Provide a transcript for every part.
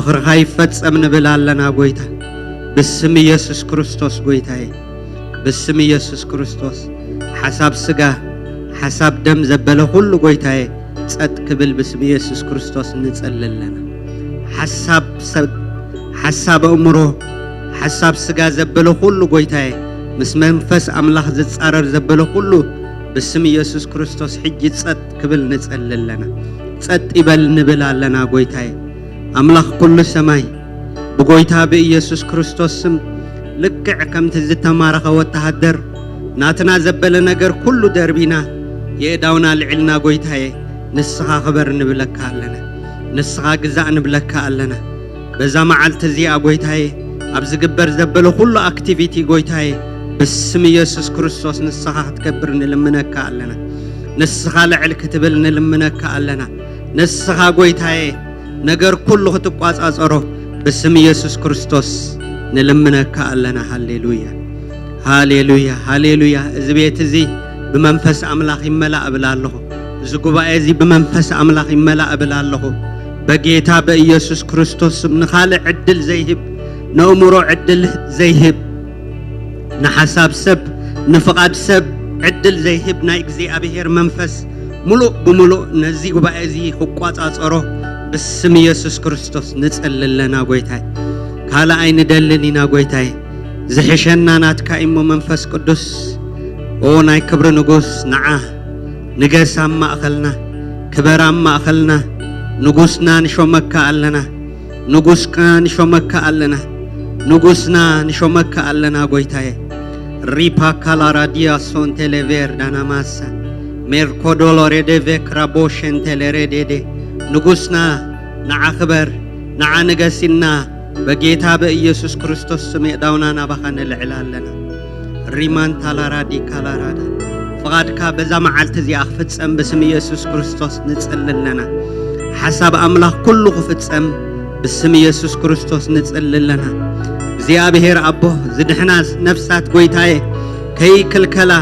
ምኽርኻ ይፈጸም ንብል ኣለና ጎይታ፣ ብስም ኢየሱስ ክርስቶስ። ጎይታዬ፣ ብስም ኢየሱስ ክርስቶስ ሓሳብ ስጋ፣ ሓሳብ ደም ዘበለ ኩሉ ጎይታዬ ጸጥ ክብል ብስም ኢየሱስ ክርስቶስ ንጸሊ ኣለና። ሓሳብ ሰብ፣ ሓሳብ ኣእምሮ፣ ሓሳብ ስጋ ዘበለ ኩሉ ጎይታዬ፣ ምስ መንፈስ ኣምላኽ ዝጻረር ዘበለ ኩሉ ብስም ኢየሱስ ክርስቶስ ሕጂ ጸጥ ክብል ንጸሊ ኣለና። ጸጥ ይበል ንብል ኣለና ጎይታዬ ኣምላኽ ኩሉ ሰማይ። ብጎይታ ብኢየሱስ ክርስቶስ ስም ልክዕ ከምቲ ዝተማረኸ ወተሃደር ናትና ዘበለ ነገር ኩሉ ደርቢና የእዳውና ልዕልና ጎይታዬ ንስኻ ክበር ንብለካ ኣለና፣ ንስኻ ግዛእ ንብለካ ኣለና። በዛ መዓልቲ እዚኣ ጎይታዬ ኣብ ዝግበር ዘበለ ኩሉ activity ጎይታዬ ብስም ኢየሱስ ክርስቶስ ንስኻ ክትከብር ንልምነካ ኣለና። ንስኻ ልዕል ክትብል ንልምነካ ኣለና። ንስኻ ጎይታዬ ነገር ኩሉ ክትቋጻጸሮ ብስም ኢየሱስ ክርስቶስ ንልምነካ ኣለና። ሃሌሉያ፣ ሃሌሉያ፣ ሃሌሉያ። እዚ ቤት እዚ ብመንፈስ ኣምላኽ ይመላእ እብል ኣለኹ። እዚ ጉባኤ እዚ ብመንፈስ ኣምላኽ ይመላእ እብል ኣለኹ። በጌታ በኢየሱስ ክርስቶስ ስም ንኻልእ ዕድል ዘይህብ፣ ንእምሮ ዕድል ዘይህብ፣ ንሓሳብ ሰብ፣ ንፍቓድ ሰብ ዕድል ዘይህብ ናይ እግዚኣብሔር መንፈስ ሙሉእ ብምሉእ ነዚ ጉባኤ እዚ ክቋጻጸሮ ብስም ኢየሱስ ክርስቶስ ንጸሊ ኣለና። ጎይታይ፣ ካልእ ኣይንደልን ኢና። ጎይታይ፣ ዝሕሸና ናትካ እሞ መንፈስ ቅዱስ፣ ኦ ናይ ክብሪ ንጉስ፣ ንዓ ንገስ ኣብ ማእኸልና፣ ክበር ኣብ ማእኸልና። ንጉስና ንሾመካ ኣለና። ንጉስና ንሾመካ ኣለና። ንጉስና ንሾመካ ኣለና ጎይታዬ። ሪፓ ካላራዲያ ሶንቴሌቬር ዳናማሳ ሜርኮዶሎሬ ዴቬ ክራቦሸንቴሌሬዴዴ። ንጉስና ንዓ ክበር፣ ንዓ ንገሲና። በጌታ በኢየሱስ ክርስቶስ ስም የእዳውና ናባኻ ነልዕል ኣለና። ሪማንታላራዲ ካላራዳ። ፍቓድካ በዛ መዓልቲ እዚኣ ክፍጸም ብስም ኢየሱስ ክርስቶስ ንጽሊ ኣለና። ሓሳብ ኣምላኽ ኩሉ ክፍጸም ብስም ኢየሱስ ክርስቶስ ንጽሊ ኣለና። እግዚኣብሔር ኣቦ፣ ዝድሕና ነፍሳት ጎይታዬ ከይክልከላ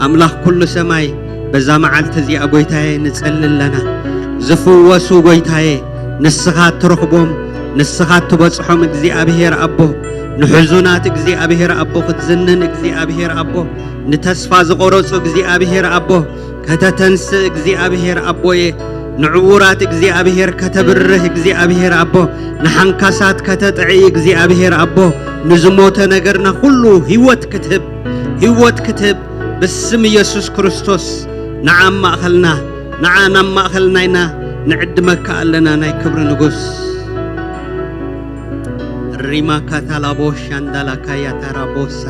ኣምላኽ ኩሉ ሰማይ በዛ መዓልቲ እዚኣ ጎይታዬ ንጽሊ ኣለና። ዝፍወሱ ጎይታዬ ንስኻ እትረኽቦም፣ ንስኻ እትበጽሖም እግዚኣብሔር ኣቦ፣ ንሕዙናት እግዚኣብሔር ኣቦ ክትዝንን፣ እግዚኣብሔር ኣቦ ንተስፋ ዝቆረጹ እግዚኣብሔር ኣቦ ከተተንስእ፣ እግዚኣብሔር ኣቦዬ ንዕዉራት እግዚኣብሔር ከተብርህ፣ እግዚኣብሔር ኣቦ ንሓንካሳት ከተጥዕይ፣ እግዚኣብሔር ኣቦ ንዝሞተ ነገርና ኩሉ ህይወት ክትህብ፣ ህይወት ክትህብ ብስም ኢየሱስ ክርስቶስ ንዓ ማእኸልና፣ ንዓ ናብ ማእኸልና ኢና ንዕድመካ ኣለና ናይ ክብሪ ንጉስ። ሪማ ካታላቦ ሻንዳላካያ ታራቦሳ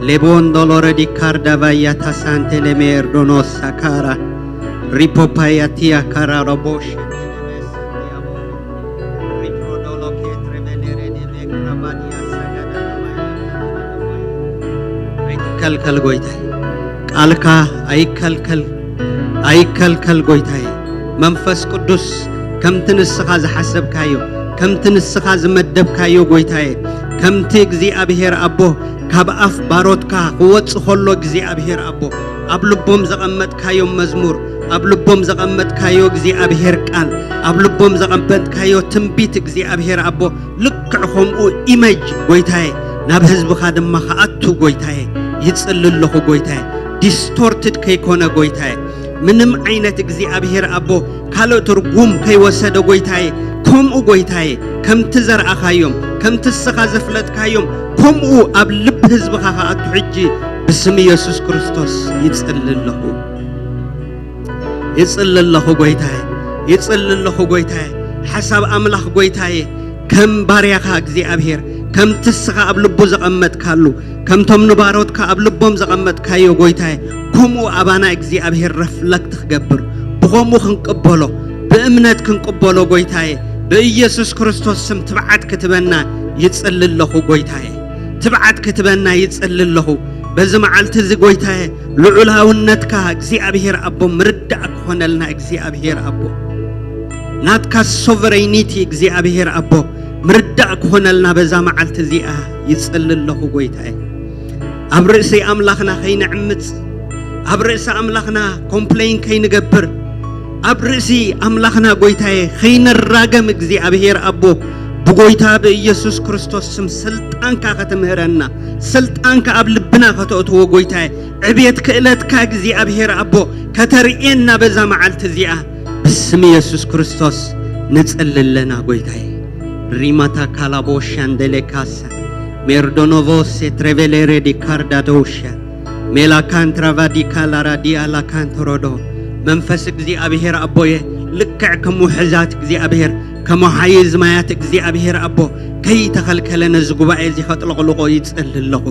ሌቦንዶሎረዲ ካርዳቫያ ታሳንቴሌሜር ዶኖሳ ካራ ሪፖፓያቲያ ካራሮቦሽ ሪፕሮዶሎ ኬትሬቬሌሬዴቬክራባዲያ ሳጋዳናማያ። ኣይትከልከል ጎይታይ፣ ቃልካ ኣይከልከል፣ ኣይከልከል ጎይታይ። መንፈስ ቅዱስ ከምቲ ንስኻ ዝሓሰብካዮ፣ ከምቲ ንስኻ ዝመደብካዮ ጎይታዬ፣ ከምቲ እግዚኣብሔር ኣቦ ካብ ኣፍ ባሮትካ ክወፅእ ከሎ እግዚኣብሔር ኣቦ ኣብ ልቦም ዘቐመጥካዮም መዝሙር፣ ኣብ ልቦም ዘቐመጥካዮ እግዚኣብሔር ቃል፣ ኣብ ልቦም ዘቐመጥካዮ ትንቢት እግዚኣብሔር ኣቦ ልክዕ ከምኡ image ጎይታዬ ናብ ህዝብኻ ድማ ክኣቱ ጎይታዬ ይጽሊ ኣለኹ። ጎይታዬ፣ distorted ከይኮነ ጎይታዬ፣ ምንም ዓይነት እግዚኣብሔር ኣቦ ካልእ ትርጉም ከይወሰደ ጎይታዬ፣ ከምኡ ጎይታዬ ከምቲ ዘርኣኻዮም፣ ከምቲ እስኻ ዘፍለጥካዮም ከምኡ ኣብ ልቢ ህዝብኻ ክኣቱ ሕጂ ብስም ኢየሱስ ክርስቶስ ይጽሊ ኣለኹ፣ ይጽሊ ኣለኹ ጎይታዬ፣ ይጽሊ ኣለኹ ጎይታዬ። ሓሳብ ኣምላኽ ጎይታዬ ከም ባርያኻ እግዚኣብሔር ከምቲ እስኻ ኣብ ልቡ ዘቐመጥካሉ፣ ከምቶም ንባሮትካ ኣብ ልቦም ዘቐመጥካዮ ጎይታዬ ከምኡ ኣባና እግዚኣብሔር reflect ክገብር፣ ብከምኡ ክንቅበሎ፣ ብእምነት ክንቅበሎ ጎይታዬ ብኢየሱስ ክርስቶስ ስም ትብዓት ክትበና ይጽሊ ኣለኹ። ጎይታዬ፣ ትብዓት ክትበና ይጽሊ ኣለኹ። በዚ መዓልቲ እዚ ጎይታዬ ልዑላውነትካ እግዚኣብሔር ኣቦ ምርዳእ ክኾነልና፣ እግዚኣብሔር ኣቦ ናትካ sovereignty እግዚኣብሔር ኣቦ ምርዳእ ክኾነልና በዛ መዓልቲ እዚኣ ይጽሊ ኣለኹ። ጎይታዬ፣ ኣብ ርእሲ ኣምላኽና ከይንዕምፅ፣ ኣብ ርእሲ ኣምላኽና complain ከይንገብር፣ ኣብ ርእሲ ኣምላኽና ጎይታዬ ከይንራገም እግዚኣብሔር ኣቦ ብጎይታ በኢየሱስ ክርስቶስ ስም ስልጣንካ ከተምህረና ስልጣንካ ኣብ ልብና ከተእትዎ ጎይታዬ ዕብየት ክእለትካ እግዚአብሔር ኣቦ ከተርእየና በዛ መዓልቲ እዚኣ ብስም ኢየሱስ ክርስቶስ ንጽልለና ጎይታዬ። ሪማታ ካላቦሻንደሌካሳ ሜርዶኖቮሴ ትሬቬሌሬ ዲ ካርዳዶሻ ሜላካንትራቫዲ ካላራዲ ኣላካንተሮዶ መንፈስ እግዚአብሔር ኣቦየ ልክዕ ከም ውሕዛት እግዚአብሔር ከም ሓይዝ ማያት እግዚአብሔር ኣቦ ከይተኸልከለ ነዚ ጉባኤ እዚ ከጥለቕልቆ ይጽሊ ኣለኹ።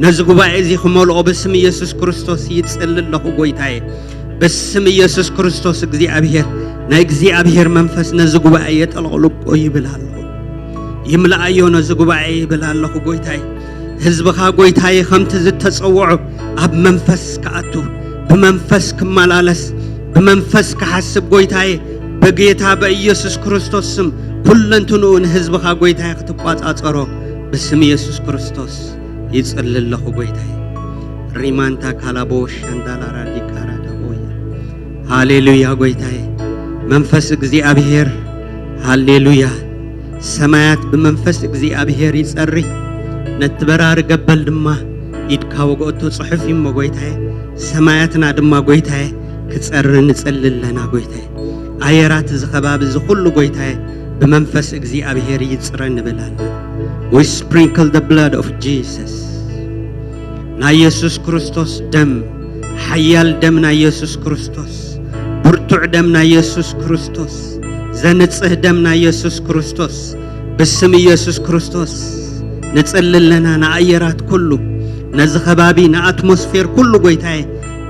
ነዚ ጉባኤ እዚ ክመልኦ ብስም ኢየሱስ ክርስቶስ ይጽሊ ኣለኹ ጎይታዬ። ብስም ኢየሱስ ክርስቶስ እግዚአብሔር ናይ እግዚአብሔር መንፈስ ነዚ ጉባኤ የጠልቕልቆ ይብል ኣለኹ። ይምልኣዮ ነዚ ጉባኤ ይብል ኣለኹ ጎይታዬ። ህዝብኻ ጎይታዬ ከምቲ ዝተፀውዑ ኣብ መንፈስ ክኣቱ፣ ብመንፈስ ክመላለስ፣ ብመንፈስ ክሓስብ ጎይታዬ በጌታ በኢየሱስ ክርስቶስ ስም ኩለንትንኡ ንህዝብኻ ጎይታዬ ክትቋፃፀሮ ብስም ኢየሱስ ክርስቶስ ይጽሊ ኣለኹ ጎይታዬ። ሪማንታ ካላቦሽ ሻንዳላራዲ ካራዳቦያ። ሃሌሉያ ጎይታዬ። መንፈስ እግዚአብሔር፣ ሃሌሉያ። ሰማያት ብመንፈስ እግዚአብሔር ይጸሪ፣ ነቲ በራሪ ገበል ድማ ኢድካ ወግኦቶ ጽሑፍ እሞ ጎይታዬ ሰማያትና ድማ ጎይታዬ ክጸሪ ንጽሊ ኣለና ጎይታዬ። ኣየራት እዚ ከባቢ እዚ ኩሉ ጎይታዬ ብመንፈስ እግዚአብሔር ይጽረ ንብል ኣለና። We sprinkle the blood of Jesus። ናይ ኢየሱስ ክርስቶስ ደም፣ ሓያል ደም ናይ ኢየሱስ ክርስቶስ፣ ብርቱዕ ደም ናይ ኢየሱስ ክርስቶስ፣ ዘንጽህ ደም ናይ ኢየሱስ ክርስቶስ ብስም ኢየሱስ ክርስቶስ ንጽሊ ኣለና። ንኣየራት ኩሉ፣ ነዚ ከባቢ፣ ን atmosphere ኩሉ ጎይታዬ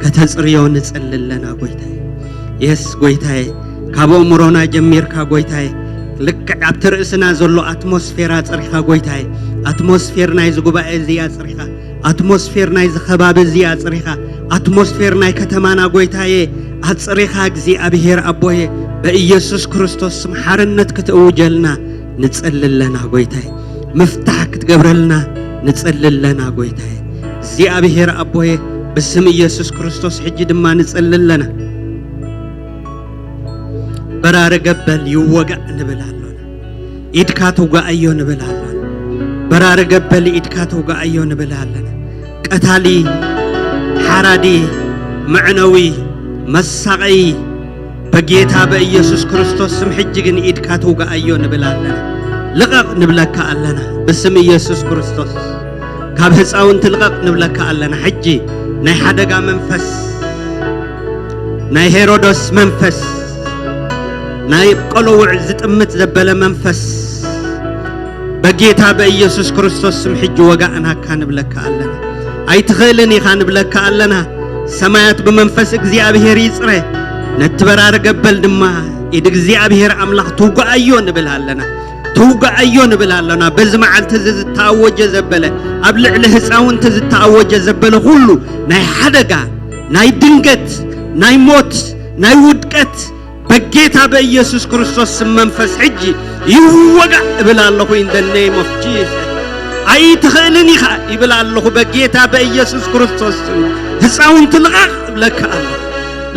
ከተጽርዮ ንጽሊ ኣለና ጎይታዬ። Yes ጎይታዬ፣ ካብ ኣእምሮና ጀሚርካ ጎይታዬ ልክዕ ኣብቲ ርእስና ዘሎ atmosphere ኣፅሪኻ ጎይታዬ፣ atmosphere ናይዚ ጉባኤ እዚ ኣፅሪኻ፣ atmosphere ናይዚ ከባቢ እዚ ኣፅሪኻ፣ atmosphere ናይ ከተማና ጎይታዬ ኣፅሪኻ እግዚአብሔር ኣቦየ በኢየሱስ ክርስቶስ ስም ሓርነት ክትእውጀልና ንጽሊ ኣለና ጎይታዬ። ምፍታሕ ክትገብረልና ንጽሊ ኣለና ጎይታዬ። እግዚኣብሔር ኣቦየ ብስም ኢየሱስ ክርስቶስ ሕጂ ድማ ንጽሊ ኣለና። በራሪ ገበል ይወጋእ ንብል ኣሎና። ኢድካ ትውጋእዮ ንብል ኣሎና። በራሪ ገበል ኢድካ ትውጋእዮ ንብል ኣለና። ቀታሊ፣ ሓራዲ፣ መዕነዊ፣ መሳቐይ በጌታ በኢየሱስ ክርስቶስ ስም ሕጂ ግን ኢድካ ትውጋእዮ ንብል ኣለና። ልቐቕ ንብለካ ኣለና ብስም ኢየሱስ ክርስቶስ። ካብ ህፃውንቲ ልቐቕ ንብለካ ኣለና ሕጂ። ናይ ሓደጋ መንፈስ፣ ናይ ሄሮዶስ መንፈስ፣ ናይ ቆለውዕ ዝጥምት ዘበለ መንፈስ በጌታ በኢየሱስ ክርስቶስ ስም ሕጂ ወጋእናካ ንብለካ ኣለና። ኣይትኽእልን ኢኻ ንብለካ ኣለና። ሰማያት ብመንፈስ እግዚአብሔር ይጽረ፣ ነቲ በራሪ ገበል ድማ ኢድ እግዚአብሔር ኣምላኽ ትውጋኣዮ ንብል ኣለና። ትውጋኣዮ ንብል ኣለና። በዚ መዓልቲ እዚ ዝተኣወጀ ዘበለ፣ ኣብ ልዕሊ ህፃውንቲ ዝተኣወጀ ዘበለ ኩሉ ናይ ሓደጋ፣ ናይ ድንገት፣ ናይ ሞት፣ ናይ ውድቀት በጌታ በኢየሱስ ክርስቶስ ስም መንፈስ ሕጂ ይወጋእ እብል ኣለኹ። In the name of Jesus ኣይትኽእልን ኢኻ ይብል ኣለኹ። በጌታ በኢየሱስ ክርስቶስ ስም ህፃውንቲ ልቐቕ እብለካ ኣለኹ።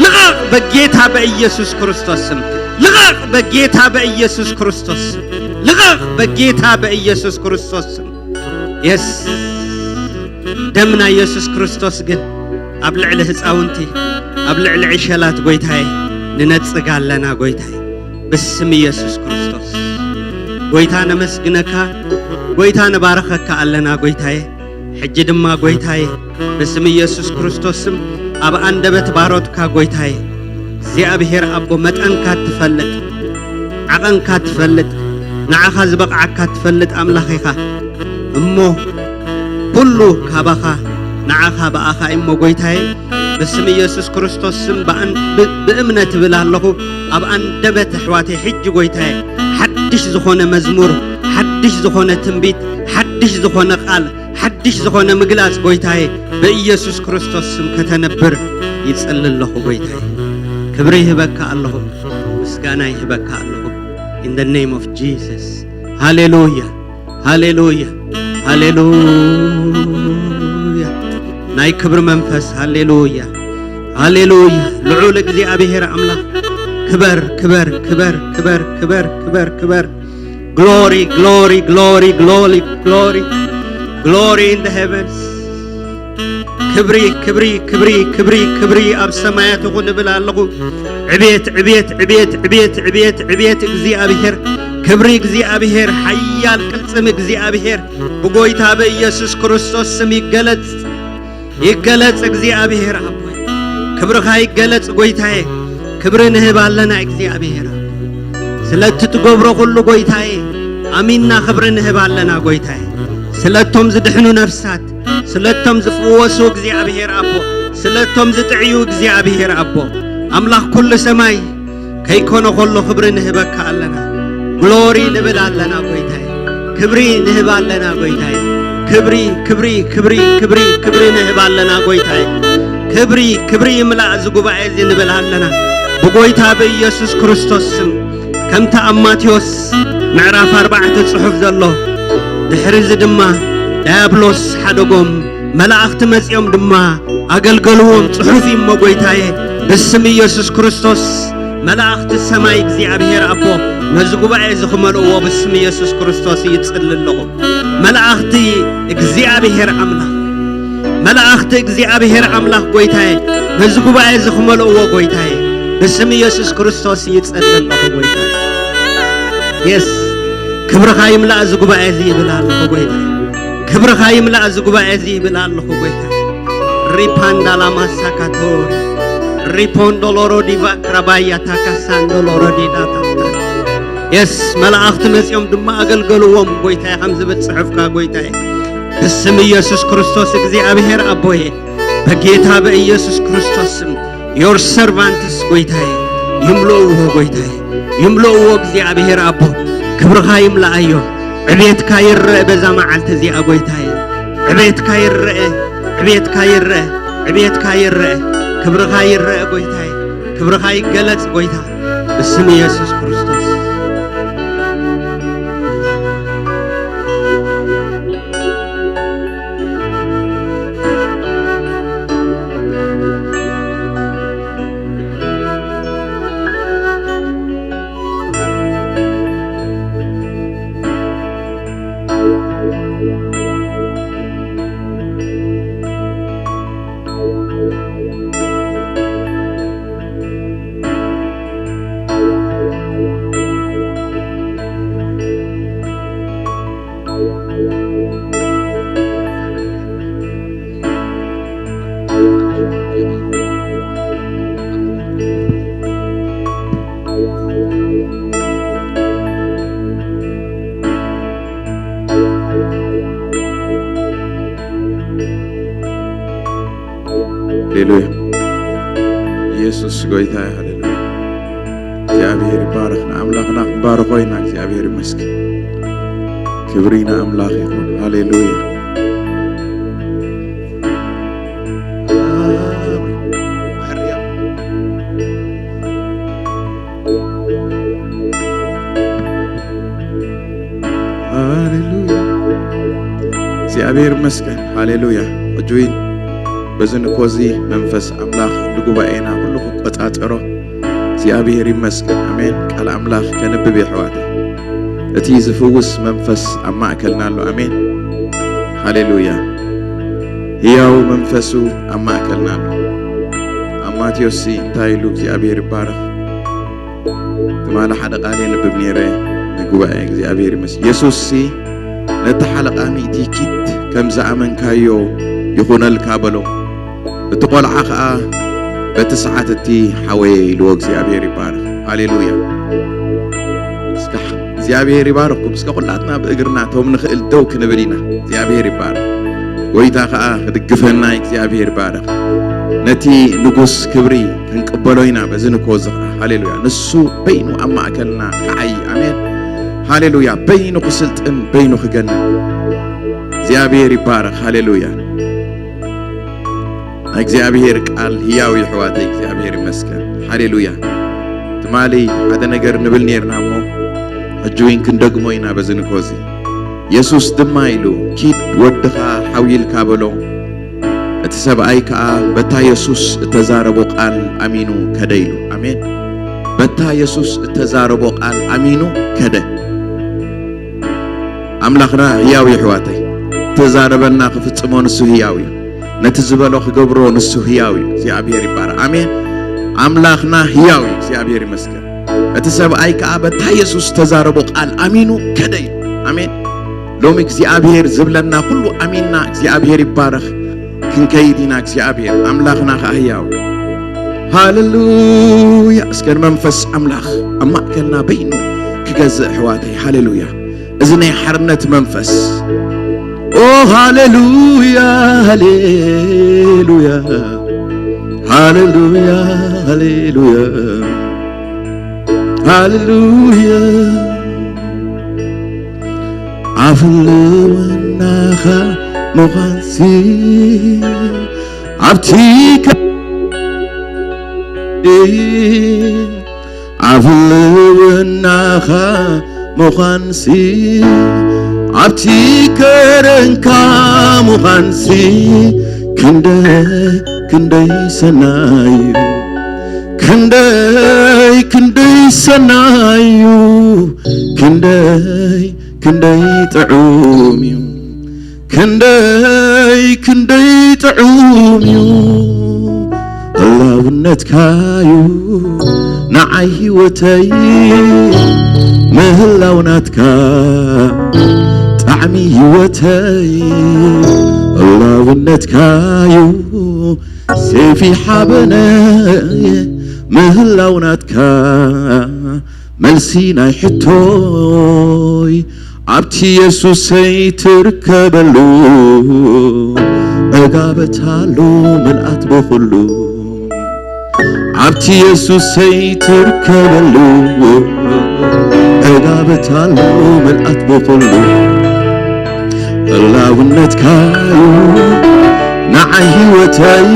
ልቐቕ በጌታ በኢየሱስ ክርስቶስ ስም። ልቐቕ በጌታ በኢየሱስ ክርስቶስ ስም። ልቐቕ በጌታ በኢየሱስ ክርስቶስ ስም። Yes፣ ደም ናይ ኢየሱስ ክርስቶስ ግን ኣብ ልዕሊ ህፃውንቲ፣ ኣብ ልዕሊ ዕሸላት ጎይታዬ ንነጽግ ኣለና ጎይታዬ ብስም ኢየሱስ ክርስቶስ። ጎይታ ነመስግነካ፣ ጎይታ ንባረኸካ ኣለና ጎይታዬ። ሕጂ ድማ ጎይታዬ ብስም ኢየሱስ ክርስቶስ ስም ኣብ ኣንደበት ባሮትካ ጎይታዬ እግዚኣብሔር ኣቦ መጠንካ ትፈልጥ፣ ዓቐንካ ትፈልጥ፣ ንዓኻ ዝበቕዓካ ትፈልጥ ኣምላኽ ኢኻ እሞ ኩሉ ካባኻ፣ ንዓኻ፣ ብኣኻ እሞ ጎይታዬ ብስም ኢየሱስ ክርስቶስ ስም ብእምነት እብል ኣለኹ። ኣብ ኣንደበት ኣሕዋተይ ሕጂ ጎይታዬ ሓድሽ ዝኾነ መዝሙር፣ ሓድሽ ዝኾነ ትንቢት፣ ሓድሽ ዝኾነ ቃል፣ ሓድሽ ዝኾነ ምግላጽ ጎይታዬ በኢየሱስ ክርስቶስ ስም ከተነብር ይጽሊ ኣለኹ ጎይታዬ። ክብሪ ይህበካ ኣለኹ፣ ምስጋና ይህበካ ኣለኹ። In the name of Jesus። ሃሌሉያ፣ ሃሌሉያ፣ ሃሌሉያ። ናይ ክብሪ መንፈስ፣ ሃሌሉያ፣ ሃሌሉያ። ልዑል እግዚአብሔር ኣምላኽ ክበር፣ ክበር፣ ክበር፣ ክበር፣ ክበር፣ ክበር፣ ክበር። Glory, glory, glory, glory, glory, glory in the heavens. ክብሪ ክብሪ ክብሪ ክብሪ ክብሪ ኣብ ሰማያት ይኹን ንብል ኣለኹ። ዕቤት ዕቤት ዕቤት ዕቤት ዕቤት ዕቤት እግዚአብሔር፣ ክብሪ እግዚአብሔር፣ ሓያል ቅልጽም እግዚአብሔር ብጎይታ በኢየሱስ ክርስቶስ ስም ይገለጽ፣ ይገለጽ። እግዚአብሔር ኣቦይ፣ ክብርኻ ይገለጽ። ጎይታዬ፣ ክብሪ ንህብ ኣለና። እግዚአብሔር ኣቦ፣ ስለቲ ትገብሮ ኩሉ ጎይታዬ ኣሚንና ክብሪ ንህብ ኣለና። ጎይታዬ፣ ስለቶም ዝድሕኑ ነፍሳት፣ ስለቶም ዝፍወሱ እግዚአብሔር ኣቦ፣ ስለቶም ዝጥዕዩ እግዚአብሔር ኣቦ፣ ኣምላኽ ኩሉ ሰማይ ከይኮነ ከሎ ክብሪ ንህበካ ኣለና። Glory ንብል ኣለና ጎይታዬ፣ ክብሪ ንህብ ኣለና ጎይታዬ። ክብሪ ክብሪ ክብሪ ክብሪ ክብሪ ንህብ ኣለና ጎይታዬ። ክብሪ ክብሪ ይምላእ እዚ ጉባኤ እዚ ንብል ኣለና ብጎይታ በኢየሱስ ክርስቶስ ስም። ከምቲ ኣብ ማቴዎስ ምዕራፍ 4 ጽሑፍ ዘሎ፣ ድሕሪ እዚ ድማ ዲያብሎስ ሓደጎም፣ መላእኽቲ መጺኦም ድማ ኣገልገልዎም ጽሑፍ እሞ ጎይታዬ፣ ብስም ኢየሱስ ክርስቶስ መላእኽቲ ሰማይ እግዚአብሔር ኣቦ ነዚ ጉባኤ እዚ ክመልእዎ ብስም ኢየሱስ ክርስቶስ ይጽሊ ኣለኹ። መላእኽቲ እግዚአብሔር ኣምላኽ፣ መላእኽቲ እግዚአብሔር ኣምላኽ ጎይታዬ ነዚ ጉባኤ እዚ ክመልእዎ ጎይታዬ ብስም ኢየሱስ ክርስቶስ ይጽሊ ኣለኹ ጎይታዬ። Yes፣ ክብርኻ ይምላእ እዚ ጉባኤ እዚ ይብል ኣለኹ ጎይታዬ። ክብርኻ ይምላእ እዚ ጉባኤ እዚ ይብል ኣለኹ ጎይታዬ። ሪፓንዳላ ማሳካቶሪ ሪፖንዶሎሮ ዲቫ ክራባያ ታካሳንዶሎሮ ዲዳታ። Yes፣ መላእኽቲ መጺኦም ድማ ኣገልገልዎም ጎይታዬ ከም ዝብል ጽሑፍካ ጎይታዬ፣ ብስም ኢየሱስ ክርስቶስ እግዚአብሔር ኣቦዬ፣ በጌታ በኢየሱስ ክርስቶስ ስም your servants ጎይታዬ ይምልእዎ፣ ጎይታዬ ይምልእዎ። እግዚአብሔር ኣቦ፣ ክብርኻ ይምላኣዮ፣ ዕቤትካ ይረአ በዛ መዓልቲ እዚኣ ጎይታዬ። ዕቤትካ ይረአ፣ ዕቤትካ ይረአ፣ ዕቤትካ ይረአ፣ ክብርኻ ይረአ ጎይታዬ። ክብርኻ ይገለጽ ጎይታ ብስም ኢየሱስ ክርስቶስ። ሃሌሉያ፣ ኢየሱስ ጎይታ። ሃሌሉያ፣ እግዚአብሔር ይባረኽ። ንኣምላኽና ክንባርኾ ኢና። እግዚአብሔር ይመስገን። ክብሪ ንኣምላኽ ይኹን። ሃሌሉያ። ኣሜን። ሕርያ። ሃሌሉያ፣ እግዚአብሔር ይመስገን። ሃሌሉያ። ሕጂ እውን በዚ ንኮዚ መንፈስ ኣምላኽ ንጉባኤና ኩሉ ክቆፃፀሮ እግዚአብሔር ይመስገን። ኣሜን። ቃል ኣምላኽ ከንብብ የሕዋተይ። እቲ ዝፍውስ መንፈስ ኣብ ማእከልና ኣሎ። ኣሜን፣ ሃሌሉያ። ህያው መንፈሱ ኣብ ማእከልና ኣሎ። ኣብ ማቴዎስ እንታይ ኢሉ? እግዚአብሔር ይባረኽ። ትማሊ ሓደ ቃል የንብብ ነይረ ንጉባኤ። እግዚአብሔር ይመስገን። የሱስ ሲ ነቲ ሓለቓ 100 ኪድ፣ ከም ዝኣመንካዮ ይኹነልካ በሎ። እቲ ቆልዓ ከዓ በቲ ሰዓት እቲ ሓወየ ኢልዎ። እግዚአብሔር ይባረኽ። ሃሌሉያ። እስከ እግዚአብሔር ይባረኩም። እስከ ኩላትና ብእግርና እቶም ንኽእል ደው ክንብል ኢና። እግዚአብሔር ይባረኽ። ጎይታ ከዓ ክድግፈና። እግዚአብሔር ይባረኽ። ነቲ ንጉስ ክብሪ ክንቅበሎ ኢና በዚ ንኮዚ ከዓ። ሃሌሉያ። ንሱ በይኑ ኣብ ማእከልና ክዓይ። ኣሜን፣ ሃሌሉያ። በይኑ ክስልጥን፣ በይኑ ክገንን። እግዚአብሔር ይባረኽ። ሃሌሉያ። ናይ እግዚአብሔር ቃል ህያው ይሕዋተይ። እግዚአብሔር ይመስገን። ሃሌሉያ። ትማሊ ሓደ ነገር ንብል ነርና እሞ ሕጂ እውን ክንደግሞ ኢና በዚ ንኮዚ። የሱስ ድማ ኢሉ ኪድ፣ ወድኻ ሓዊልካ በሎ። እቲ ሰብኣይ ከዓ በታ የሱስ እተዛረቦ ቃል ኣሚኑ ከደ ኢሉ። ኣሜን። በታ የሱስ እተዛረቦ ቃል ኣሚኑ ከደ። ኣምላኽና ህያው እዩ ኣሕዋተይ ተዛረበና ክፍጽሞ ንሱ ህያው እዩ ነቲ ዝበሎ ክገብሮ ንሱ ህያው እዩ እግዚኣብሔር ይባረክ ኣሜን ኣምላኽና ህያው እዩ እግዚኣብሔር ይመስገን እቲ ሰብኣይ ከዓ በታ ኢየሱስ ተዛረቦ ቃል ኣሚኑ ከደ እዩ ኣሜን ሎሚ እግዚኣብሔር ዝብለና ኩሉ ኣሚንና እግዚኣብሔር ይባረኽ ክንከይድ ኢና እግዚኣብሔር ኣምላኽና ከዓ ህያው ሃሌሉያ እስከ መንፈስ ኣምላኽ ኣብ ማእከልና በይኑ ክገዝእ ኣሕዋተይ ሃሌሉያ እዚ ናይ ሓርነት መንፈስ ኦ ሃሌሉያ ሃሌሉያ ሃሌሉያ ሃሌሉያ ሃሌሉያ ኣፍልውናኻ ምዃንሲ ኣብቲ ኣፍልውናኻ ምዃንሲ ኣብቲ ከረንካ ምዃንሲ ክንደይ ክንደይ ሰናይ እዩ ክንደይ ክንደይ ሰናይ እዩ ክንደይ ክንደይ ጥዑም እዩ ክንደይ ክንደይ ጥዑም እዩ ህላውነትካ እዩ ንዓይ ህይወተይ ምህላውናትካ ጣዕሚ ህይወተይ ህላውነትካ እዩ ሰይፊ ሓበነይ ምህላውናትካ መልሲ ናይ ሕቶይ ኣብቲ ኢየሱሰይ ትርከበሉ ዕጋበታሉ ምልኣት ብኩሉ ኣብቲ ኢየሱሰይ ትርከበሉ ዕጋበታሉ ምልኣት ብኩሉ ህላውነትካ እዩ ንዓይ ህይወተይ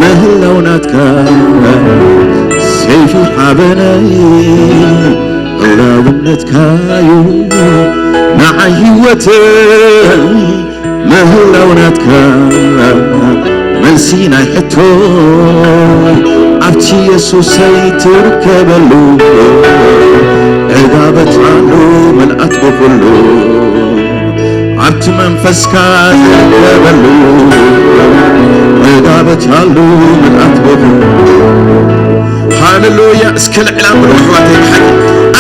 ምህላውናትካ ሰይፊ ሓበነይ ህላውነትካ እዩ ንዓይ ህይወተይ ምህላውናትካ መልሲ ናይ ሕቶይ ኣብቲ ኢየሱሰይ ትርከበሉ ዕጋበታሉ ምልኣት ብኩሉ ኣብቲ መንፈስካ ትርከበሉ ዕጋበታሉ ምልኣት ብኩሉ ሃሌሉያ እስከ ልዕላ ብሎ ኣሕዋተይ ብሓቂ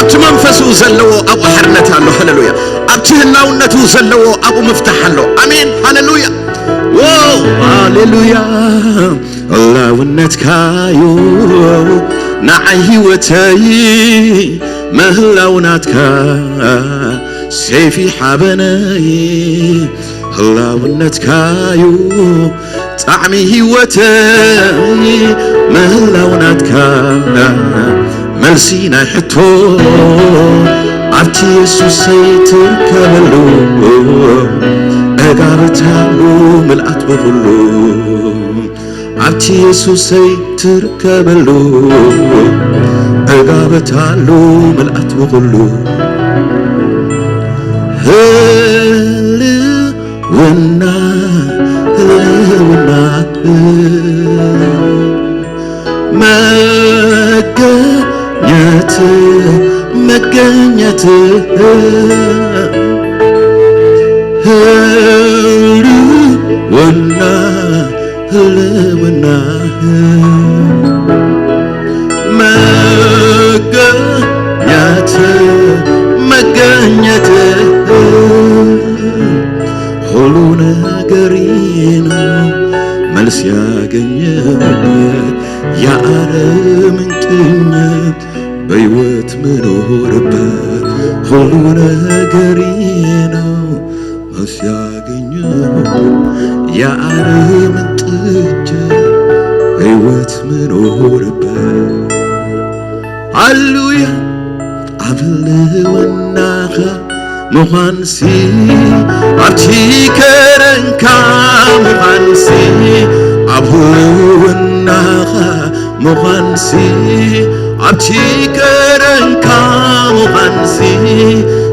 ኣብቲ መንፈሱ ዘለዎ ኣብኡ ሓርነት ኣሎ ሃሌሉያ ኣብቲ ህላውነቱ ዘለዎ ኣብኡ ምፍታሕ ኣሎ ኣሜን ሃሌሉያ wow ሃሌሉያ ህላውነትካ እዩ ንዓይ ህይወተይ ምህላውናትካ ሰይፊ ሓበነይ ህላውነትካ እዩ ጣዕሚ ህይወተይ ምህላውናትካ መልሲ ናይ ሕቶ ኣብቲ ኢየሱሰይ ትርከበሉ ዕጋበታሉ ምልኣት ብኩሉ ኣብቲ ኢየሱሰይ ትርከበሉ ዕጋበታሉ ምልኣት ብኩሉ ህልውና ህልውና መገኘት መገኘት ህልውና ህልውና መገኘት መገኘት ሁሉ ነገሬ ነው መልስ ያገኘበት የዓለምን ቅኝት በሕይወት ምኖርበት ሁሉ ነገሬ ነው መልስ ያገኘበት የዓለምን ጥጃ በሕይወት ምኖርበት ሃሌሉያ ኣብ ህልውናኻ ምዃንሲ ኣብቲ ከረንካ ምዃንሲ ኣብ ህልውናኻ ምዃንሲ ኣብቲ ከረንካ ምዃንሲ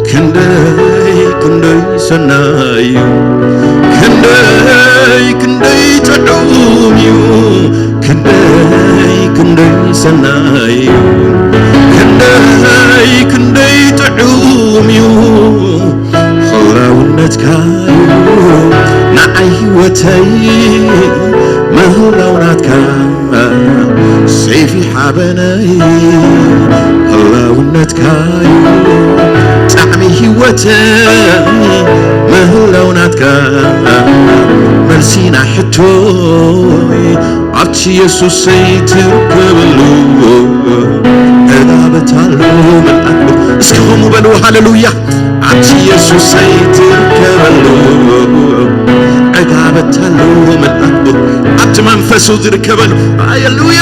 ክንደይ ክንደይ ሰናይ እዩ ክንደይ ክንደይ ጥዑም እዩ ክንደይ ክንደይ ሰናይ እዩ ክንደይ ክንደይ ጥዑም እዩ ህላውነትካ ንዓይ ህይወተይ ምህላውናትካ ሰይፊ ሓበነይ ህላውነትካ ጣዕሚ ህይወተይ ምህላውናትካ መልሲና ሕቶይ ኣብቲ ኢየሱሰይ ትርከበሉ ዕጋበታሉ መልኣክ እስኪ ከምኡ በልዎ ሃሌሉያ ኣብቲ ኢየሱሰይ ትርከበሉ ዕጋበታሉ መልኣክ ኣብቲ መንፈሱ ዝርከበሉ ሃሌሉያ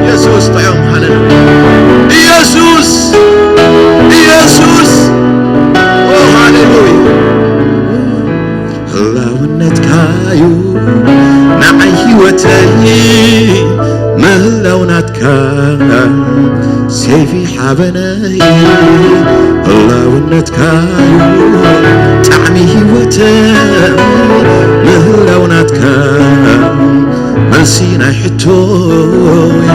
ኢየሱስ ጥዑም ሃሌሉያ ኢየሱስ ኢየሱስ ሃሌሉያ ህላውነትካዩ ንዓይ ህይወተይ ምህላውናትካ ሰይፊ ሓበነይ ህላውነትካዩ ጣዕሚ ህይወተይ ምህላውናትካ መልሲ ናይ ሕቶይ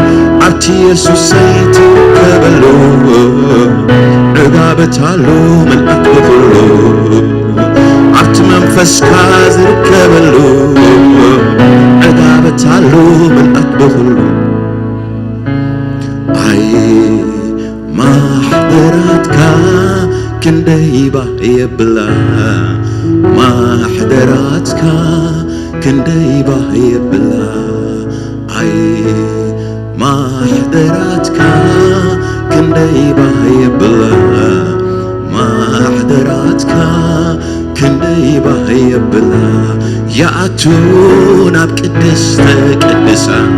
ኣብቲ ኢየሱሰይ ትርከበሉ ዕጋበታሉ መልኣክ ብኩሉ ኣብቲ መንፈስካ ዝርከበሉ ዕጋበታሉ መልኣክ ብኩሉ ኣይ ማሕደራትካ ክንደይ ባህ የብላ ማሕደራትካ ክንደይ ባህ የብላ ኣይ ማሕደራትካ ክንደይ ባህ የብላ ማሕደራትካ ክንደይ ባህ የብላ ይኣቱ ናብ ቅድስተ ቅዱሳን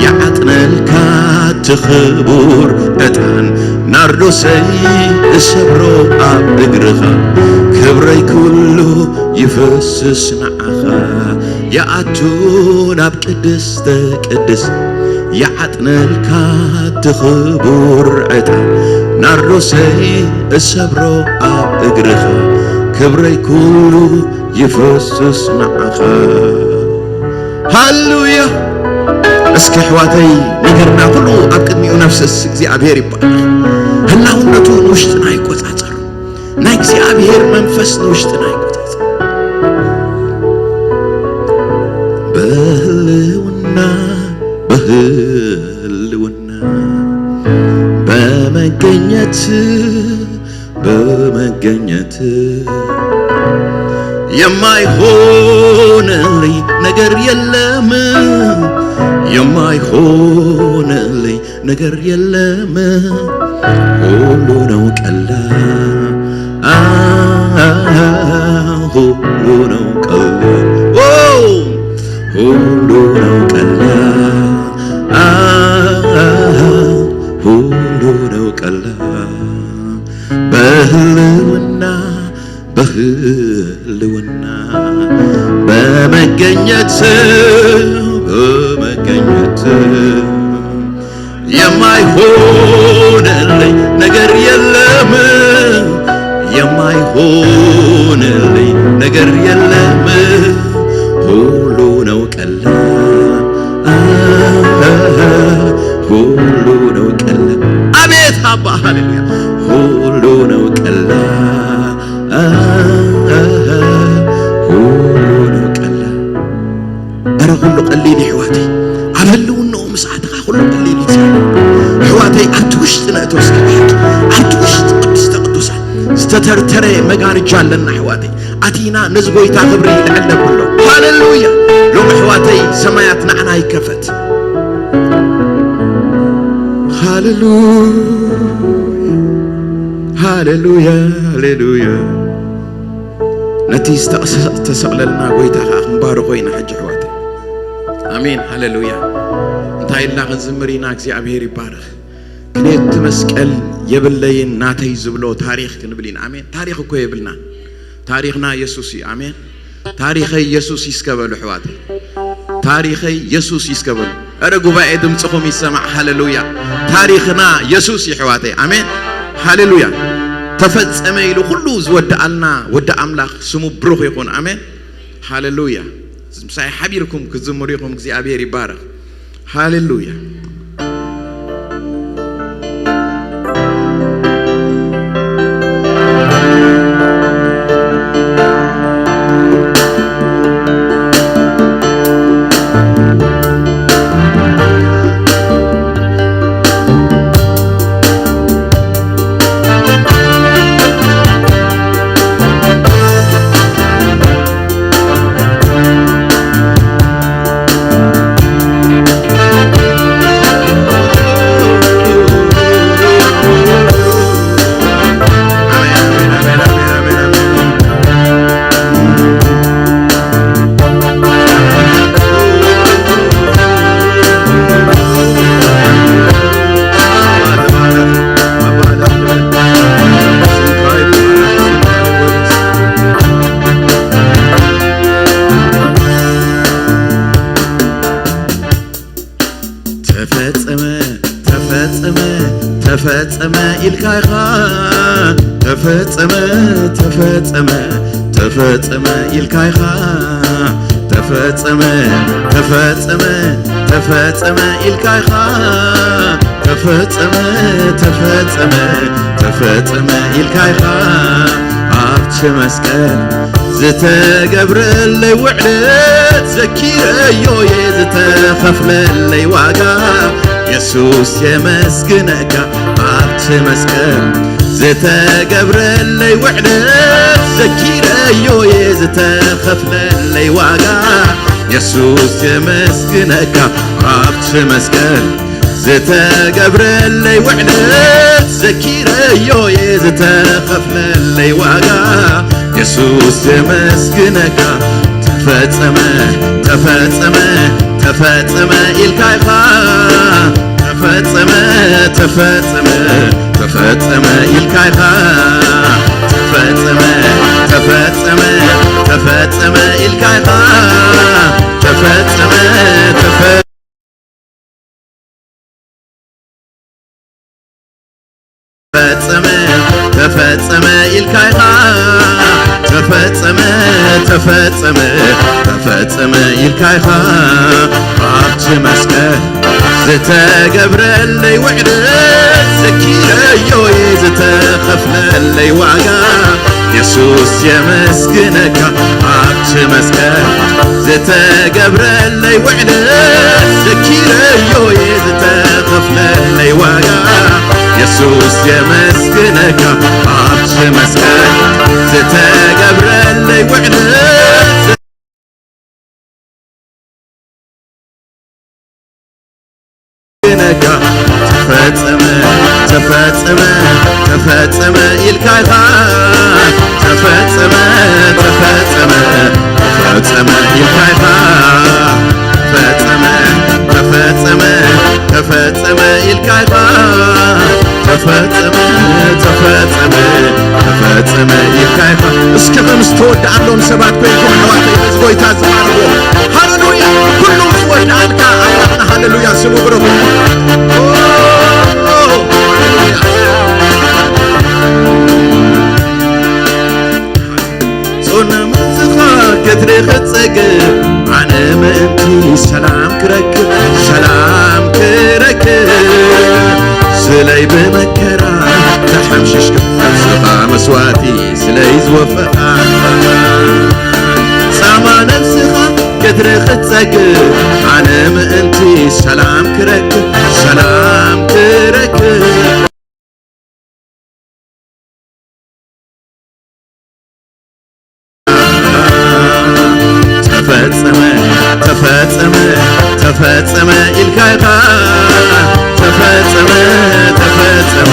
ይዓጥነልካ ትኽቡር ዕጣን ናርዶሰይ እሰብሮ ኣብ እግርኻ ክብረይ ኩሉ ይፈስስ ንዓኻ ይኣቱ ናብ ቅድስተ ቅዱስ ይዓጥነልካ ትኽቡር ዕጣን ናርዶሰይ እሰብሮ ኣብ እግርኻ ክብረይ ኩሉ ይፈስስ ንዓኻ ሃሌሉያ እስኪ ኣሕዋተይ ነገርና ኩሉ ኣብ ቅድሚኡ ነፍስስ እግዚኣብሔር ይባረኽ ህላውነቱ ንውሽጥና ይቆፃፀሩ ናይ እግዚኣብሔር መንፈስ ንውሽጥና ይቆፃፀሩ በህልውና በህልውና በመገኘት በመገኘት የማይሆንልኝ ነገር የለም የማይሆንልኝ ነገር የለም ሁሉ ነው ቀላል ሁሉ ነው ቀላል ሁሉ ነው ቀላል ሁሉ ነው ቀላል በህልውና በህልውና በመገኘት በመገኘት የማይሆንልኝ ነገር የለም የማይሆንልኝ ነገር የለም ሁሉ ነው ቀላል ሁሉ ነው ቀላል አቤት አባ ሃሌሉያ ሁሉ ነው ቀላል ሁሉ ነው ቀላል ኧረ ኩሉ ቀሊል ኣሕዋተይ ኣብ ህልውንኡ ምስዓትኻ ኩሉ ቀሊል እዩ ኣሕዋተይ ኣብቲ ውሽጢ ነእቶ እስኪ ብሓቂ ኣብቲ ውሽጢ ቅድስተ ቅዱሳን ዝተተርተረ መጋርጃ ኣለና ኣሕዋተይ ኣቲና ነዚ ጎይታ ክብሪ ልዕል ነብሎ ሃሌሉያ ሎሚ ኣሕዋተይ ሰማያት ንዓና ይከፈት ሃሌሉያ ሃሌሉያ ሃሌሉያ ነቲ ዝተሰቕለልና ጎይታ ከዓ ክንባርኾ ኢና ሕጂ ኣሕዋተይ ኣሜን ሃሌሉያ እንታይ ኢልና ክንዝምር ኢና እግዚኣብሔር ይባረኽ ክኔት መስቀል የብለይን ናተይ ዝብሎ ታሪክ ክንብል ኢና ኣሜን ታሪክ እኮ የብልና ታሪክና ኢየሱስ እዩ ኣሜን ታሪኸይ ኢየሱስ ይስከበሉ ኣሕዋተይ ታሪኸይ ኢየሱስ ይስከበሉ ኧረ ጉባኤ ድምፅኹም ይሰማዕ ሃሌሉያ ታሪክና ኢየሱስ እዩ ኣሕዋተይ ኣሜን ሃሌሉያ ተፈጸመ ኢሉ ኩሉ ዝወድኣልና ወዲ ኣምላኽ ስሙ ብሩኽ ይኹን ኣሜን ሃሌሉያ ምሳይ ሓቢርኩም ክትዝምሩ ኢኹም እግዚኣብሔር ይባረኽ ሃሌሉያ ተፈጸመ ኢልካ ኢኻ ተፈጸመ ተፈጸመ ተፈጸመ ኢልካ ኢኻ ተፈጸመ ተፈጸመ ተፈጸመ ኢልካ ኢኻ ተፈጸመ ተፈጸመ ተፈጸመ ኢልካ ኢኻ ኣብቲ መስቀል ዝተገብረለይ ውዕለት ዘኪረዮ እየ ዝተኸፍለለይ ዋጋ ኢየሱስ የመስግነካ ኣብቲ መስቀል ዝተገብረለይ ውዕለት ዘኪረዮ እየ ዝተኸፍለለይ ዋጋ ኢየሱስ የመስግነካ ኣብቲ መስቀል ዝተገብረለይ ውዕለት ዘኪረዮ እየ ዝተኸፍለለይ ዋጋ ኢየሱስ የመስግነካ ተፈጸመ ተፈጸመ ተፈጸመ ኢልካ ኢኻ ተፈጸመ ተፈጸመ ተፈጸመ ኢልካ ኢኻ ተፈጸመ ተፈጸመ ተፈጸመ ኢልካ ኢኻ ተፈጸመ ተፈጸመ ተፈጸመ ኢልካ ኢኻ ተፈጸመ ተፈጸመ ተፈጸመ ኢልካ ኢኻ ኣብቲ መስቀል ዝተገብረለይ ውዕለት ዘኪረዮ እየ ዝተኸፍለለይ ዋጋ ኢየሱስ የመስግነካ ኣብቲ መስቀል ዝተገብረለይ ውዕለት ዘኪረዮ እየ ዝተኸፍለለይ ዋጋ ኢየሱስ የመስግነካ ኣብቲ መስቀል ዝተገብረለይ ውዕለት ተፈጸመ ተፈጸመ ተፈጸመ ኢልካ ኢኻ ተፈጸመ ተፈጸመ ተፈጸመ ኢልካ ኢኻ ተፈጸመ ተፈጸመ ተፈጸመ ኢልካ ኢኻ ተፈጸመ ተፈጸመ ተፈጸመ ኢልካ ኢኻ እስከ ከም ዝተወድኣሎም ሰባት ኮይንኩም ኣሕዋተይ ነዚ ጎይታ ዝባርዎ ሃሌሉያ ኩሉ ዝወድኣልካ ኣምላኽና ሃሌሉያ ስሙ ብሩኽ ክትሪ ክትፀግብ ኣነ ምእንቲ ሰላም ክረክብ ሰላም ክረክብ ስለይ ብመከራ ተሓምሽሽካ ነፍስኻ መስዋእቲ ስለይ ዝወፈኻ ፃማ ነፍስኻ ክትሪ ክትፀግብ ኣነ ምእንቲ ሰላም ክረክብ ሰላም ክረክብ ተፈጸመ ተፈጸመ ተፈጸመ ኢልካ ኢኻ ተፈጸመ ተፈጸመ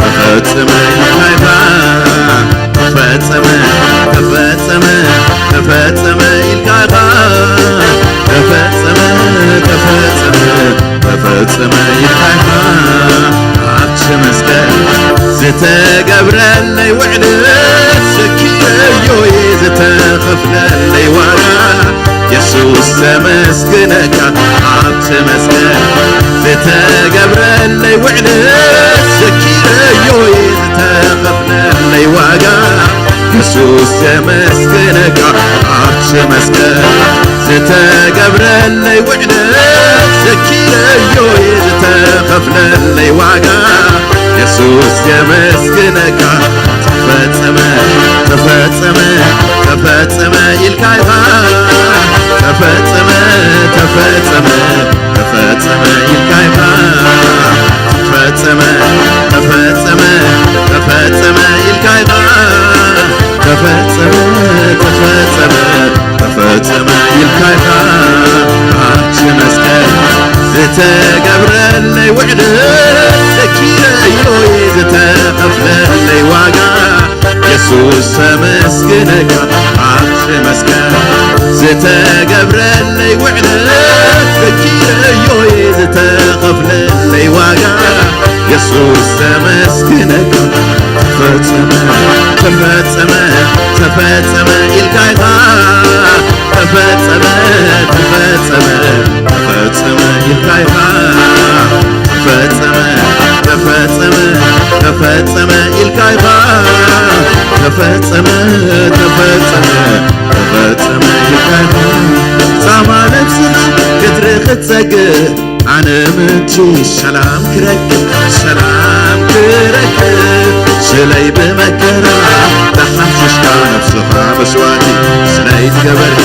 ተፈጸመ ኢልካ ኢኻ ተፈጸመ ተፈጸመ ተፈጸመ ኢልካ ኢኻ ተፈጸመ ተፈጸመ ተፈጸመ ኢልካ ኢኻ ኣብቲ መስቀል ዝተገብረለይ ውዕለት ዘኪረዮ እየ ዝተኸፍለለይ ዋጋ ኢየሱስ ተመስግነካ ኣብቲ መስቀል ዝተገብረለይ ውዕለት ዘኪረዮ እየ ዝተኸፍለለይ ዋጋ ኢየሱስ ተመስግነካ ኣብቲ መስቀል ዝተገብረለይ ውዕለት ዘኪረዮ እየ ዝተኸፍለለይ ዋጋ ኢየሱስ የመስግነካ ተፈጸመ ተፈጸመ ተፈጸመ ኢልካ ኢኻ ተፈጸመ ተፈጸመ ተፈጸመ ኢልካ ኢኻ ተፈጸመ ተፈጸመ ተፈጸመ ኢልካ ኢኻ ተፈጸመ ተፈጸመ ተፈጸመ ኢልካ ኢኻ ኣብቲ መስቀል ዝተገብረለይ ውዕለት ዘኪረዮ እየ ዝተኸፍለለይ ዋጋ ኢየሱስ ተመስግነካ ኣብቲ መስቀል ዝተገብረለይ ውዕለት ዘኪረዮ እየ ዝተኸፍለለይ ዋጋ ኢየሱስ ተመስግነካ ተፈጸመ ተፈጸመ ተፈጸመ ኢልካ ኢኻ ተፈጸመ ተፈጸመ ተፈጸመ ኢልካ ኢኻ ተፈጸመ ተፈጸመ ክትፀግብ ኣነ ምንቲ ሰላም ክረክብ ሰላም ክረክብ ስለይ ብመከራ ተሓምሽሽካ ነፍስኻ መስዋዕቲ ስለይ ትገበርካ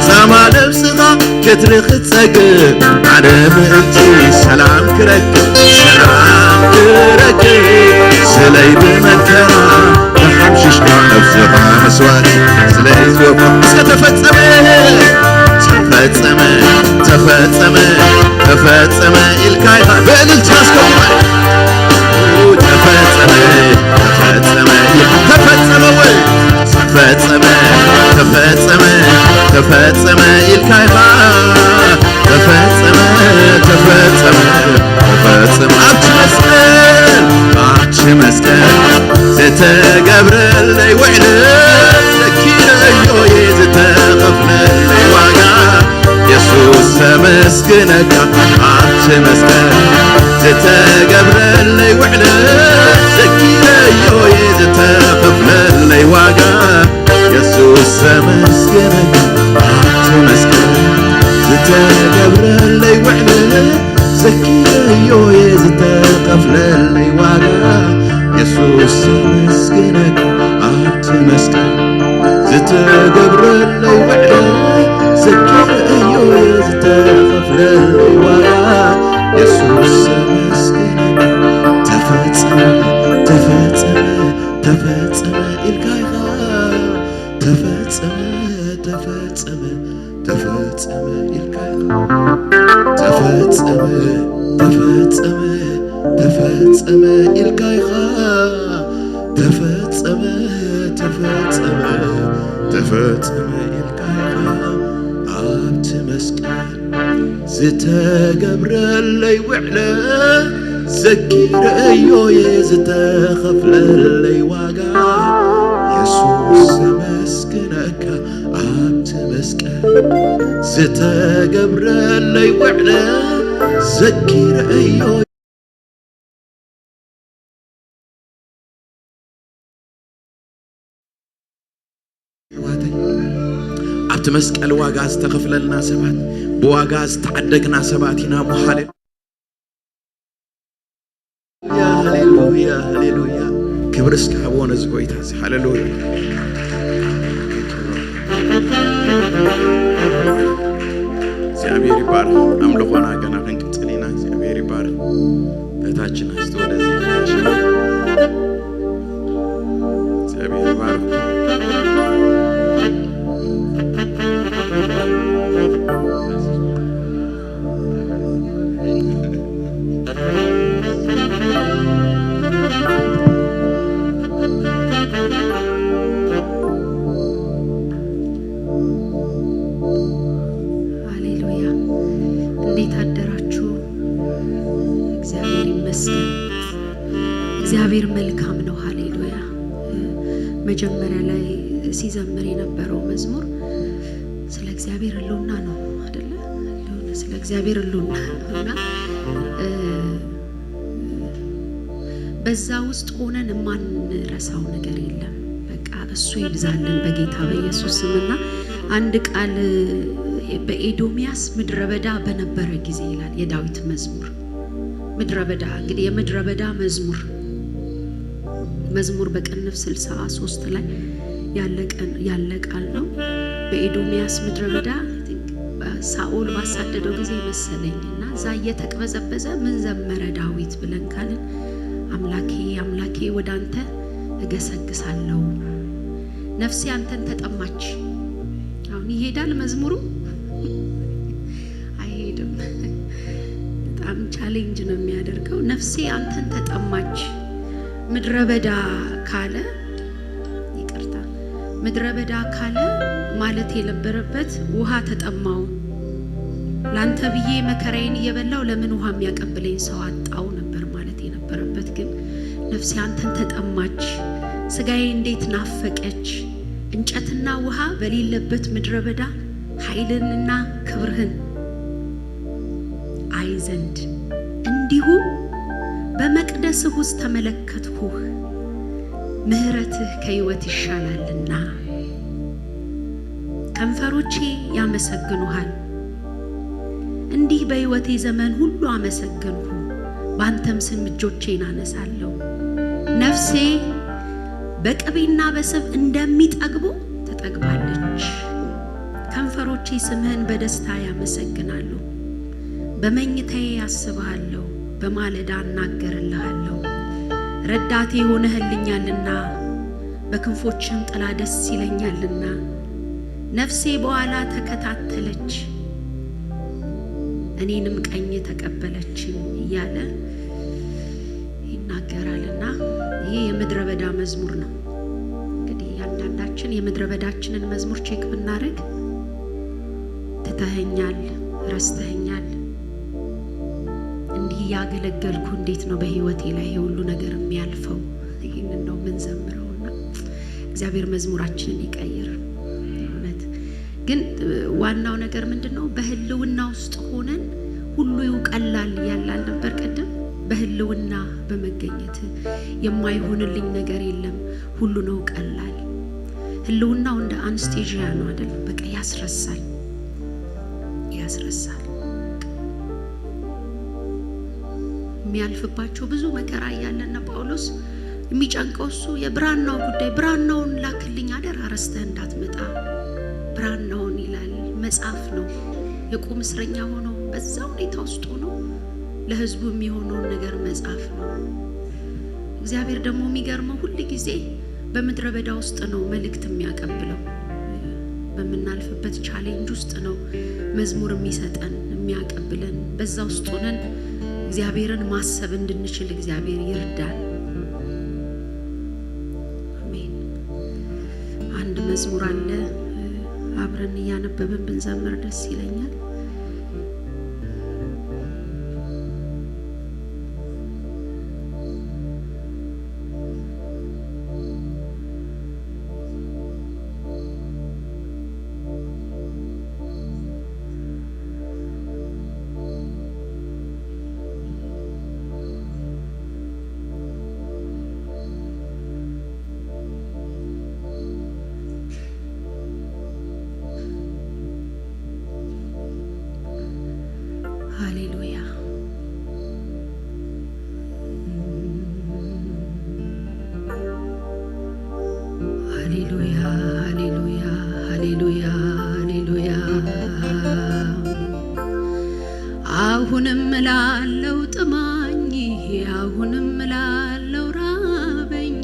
ፃማ ነፍስኻ ክትሪ ክትፀግብ ኣነ ምንቲ ሰላም ክረክብ ሰላም ክረክብ ስለይ ብመከራ ተሓምሽሽካ ነፍስኻ መስዋዕቲ ስለይ ዝወፋ እስከ ተፈጸመ ተፈጸመ ተፈጸመ ተፈጸመ ኢልካ ኢኻ ብእልልታ እስከ ተፈጸመ ተፈጸመ ተፈጸመ ወይ ተፈጸመ ተፈጸመ ተፈጸመ ኢልካ ኢኻ ተፈጸመ ተፈጸመ ተፈጸመ ኣብቲ መስቀል ኣብቲ መስቀል ዝተገብረለይ ውዕለት ዘኪረዮ ዝተኸፍለለይ ዋጋ ኢየሱስ ተመስግነካ ኣብቲ መስቀል ዝተገብረለይ ውዕለት ዘኪረዮ ዝተኸፍለለይ ዋጋ ኢየሱስ ተመስግነካ ኣብቲ መስቀል ዝተገብረለይ ውዕለት ዘኪረዮ ዝተኸፍለለይ ዋጋ ኢየሱስ ተመስግነካ ኣብቲ መስቀል ዝተገብረለይ ውዕለት ዘኪረዮ ዝተኸፍለለይ ዋጋ ኢየሱስ ተመስግነካ ተፈጸመ ተፈጸመ ተፈጸመ ኢልካ ኢኻ ተፈጸመ ተፈጸመ ተፈጸመ ኢልካ ኢኻ ተፈጸመ ተፈጸመ ተፈጸመ ኢልካ ኢኻ ተፈጸመ ተፈጸመ ተፈጸመ ኢልካ ኢኻ ኣብቲ መስቀል ዝተገብረለይ ውዕለት ዘኪረዮ ዝተኸፍለለይ ዋጋ ኢየሱስ ተመስግነካ ኣብቲ መስቀል ዝተገብረለይ ውዕለት ዘኪረዮ ኣብቲ መስቀል ዋጋ ዝተኸፍለልና ሰባት ብዋጋ ዝተዓደግና ሰባት ኢና እሞ ሃሌሉያ ሃሌሉያ ሃሌሉያ ክብሪ እስከ ሃብዎ ነዚ ጎይታ እዚ ሃሌሉያ እግዚአብሔር ይባረክ። ኣምልኾና ገና ክንቅፅል ኢና። እግዚአብሔር ይባረክ። እህታችን እስቲ ወደዚህ እግዚአብሔር ይባረክ። ሃሌሉያ! እንዴት አደራችሁ? እግዚአብሔር ይመስገን። እግዚአብሔር መልካም ነው። ሃሌሉያ! መጀመሪያ ላይ ሲዘምር የነበረው መዝሙር ስለ እግዚአብሔር ሕልውና ነው አይደለ? ሕልውና፣ ስለ እግዚአብሔር ሕልውና እና በዛ ውስጥ ሆነን የማንረሳው ነገር የለም። በቃ እሱ ይብዛልን በጌታ በኢየሱስ ስምና አንድ ቃል በኤዶሚያስ ምድረ በዳ በነበረ ጊዜ ይላል የዳዊት መዝሙር። ምድረ በዳ እንግዲህ የምድረ በዳ መዝሙር መዝሙር በቅንፍ 63 ላይ ያለ ቃል ነው። በኤዶሚያስ ምድረ በዳ ሳኦል ባሳደደው ጊዜ መሰለኝ እና እዛ እየተቅበዘበዘ ምን ዘመረ ዳዊት ብለን ካልን አምላኬ አምላኬ ወደ አንተ እገሰግሳለሁ፣ ነፍሴ አንተን ተጠማች። አሁን ይሄዳል መዝሙሩ አይሄድም። በጣም challenge ነው የሚያደርገው። ነፍሴ አንተን ተጠማች። ምድረ በዳ ካለ ይቅርታ፣ ምድረ በዳ ካለ ማለት የነበረበት ውሃ ተጠማው፣ ላንተ ብዬ መከራዬን እየበላው ለምን ውሃ የሚያቀብለኝ ሰው አጣው ነበር ማለት የነበረበት። ግን ነፍሴ አንተን ተጠማች፣ ስጋዬ እንዴት ናፈቀች፣ እንጨትና ውሃ በሌለበት ምድረ በዳ ኃይልንና ክብርህን አይ ዘንድ እንዲሁ በመቅደስህ ውስጥ ተመለከትሁህ፣ ምሕረትህ ከሕይወት ይሻላልና። ከንፈሮቼ ያመሰግኑሃል፣ እንዲህ በሕይወቴ ዘመን ሁሉ አመሰገንኩ፣ ባንተም ስም እጆቼን አነሳለሁ። ነፍሴ በቅቤና በስብ እንደሚጠግቡ ትጠግባለች። ከንፈሮቼ ስምህን በደስታ ያመሰግናሉ። በመኝታዬ አስብሃለሁ፣ በማለዳ እናገርልሃለሁ። ረዳቴ ሆነህልኛልና በክንፎችህም ጥላ ደስ ይለኛልና። ነፍሴ በኋላ ተከታተለች፣ እኔንም ቀኝ ተቀበለችኝ እያለ ይናገራልና ይሄ የምድረ በዳ መዝሙር ነው። እንግዲህ እያንዳንዳችን የምድረ በዳችንን መዝሙር check ብናደርግ ትተኸኛል፣ ረስተኸኛል፣ እንዲህ ያገለገልኩ እንዴት ነው በህይወቴ ላይ የሁሉ ነገር የሚያልፈው? ይህንን ነው የምንዘምረውና እግዚአብሔር መዝሙራችንን ይቀይር። እውነት ግን ዋናው ነገር ምንድነው? በህልውና ውስጥ ሆነን ሁሉ ይቀላል ያላል ነበር ቀደም። በህልውና በመገኘት የማይሆንልኝ ነገር የለም፣ ሁሉ ነው ቀላል። ህልውናው እንደ አነስቴዥያ ነው አይደል? በቃ ያስረሳል፣ ያስረሳል። የሚያልፍባቸው ብዙ መከራ እያለና ጳውሎስ የሚጨንቀው እሱ የብራናው ጉዳይ፣ ብራናውን ላክልኝ አደራ ረስተህ እንዳትመጣ ብራናውን ይላል። መጽሐፍ ነው። የቁም እስረኛ ሆኖ በዛ ሁኔታ ውስጥ ሆኖ ለህዝቡ የሚሆነውን ነገር መጽሐፍ ነው። እግዚአብሔር ደግሞ የሚገርመው ሁል ጊዜ በምድረ በዳ ውስጥ ነው መልእክት የሚያቀብለው። በምናልፍበት challenge ውስጥ ነው መዝሙር የሚሰጠን የሚያቀብለን። በዛ ውስጥ ሆነን እግዚአብሔርን ማሰብ እንድንችል እግዚአብሔር ይርዳን። አሜን። አንድ መዝሙር አለ አብረን እያነበብን ብንዘምር ደስ ይለኛል። ሃሌሉያ። ሃሌሉያ፣ ሃሌሉያ፣ ሃሌሉያ፣ ሃሌሉያ። አሁንም እላለሁ ጥማኝ፣ አሁንም እላለሁ ራበኝ፣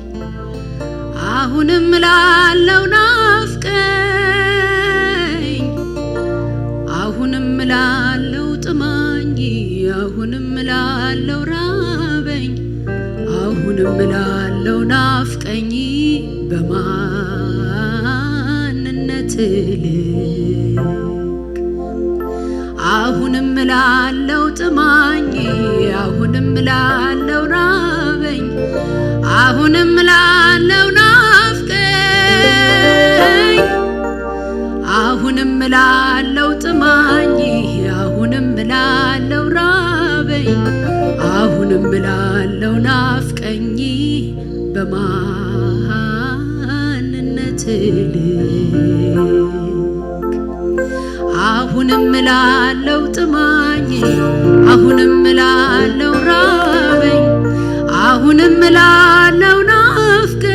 አሁንም እላለሁ ናፍቀኝ፣ አሁንም እላለሁ ጥማኝ፣ አሁንም እላለሁ ራበኝ፣ አሁንም እላለሁ ናፍቀኝ። በማንነት ልክ አሁንም እላለሁ ጥማኝ፣ አሁንም እላለሁ ራበኝ፣ አሁንም እላለሁ ናፍቀኝ፣ አሁንም እላለሁ ጥማኝ፣ አሁንም እላለሁ ራበኝ፣ አሁንም እላለሁ ናፍቀኝ። በማንነት ልክ አሁንም እላለሁ ጥማኝ፣ አሁንም እላለሁ ራበኝ፣ አሁንም እላለሁ ናፍቀኝ፣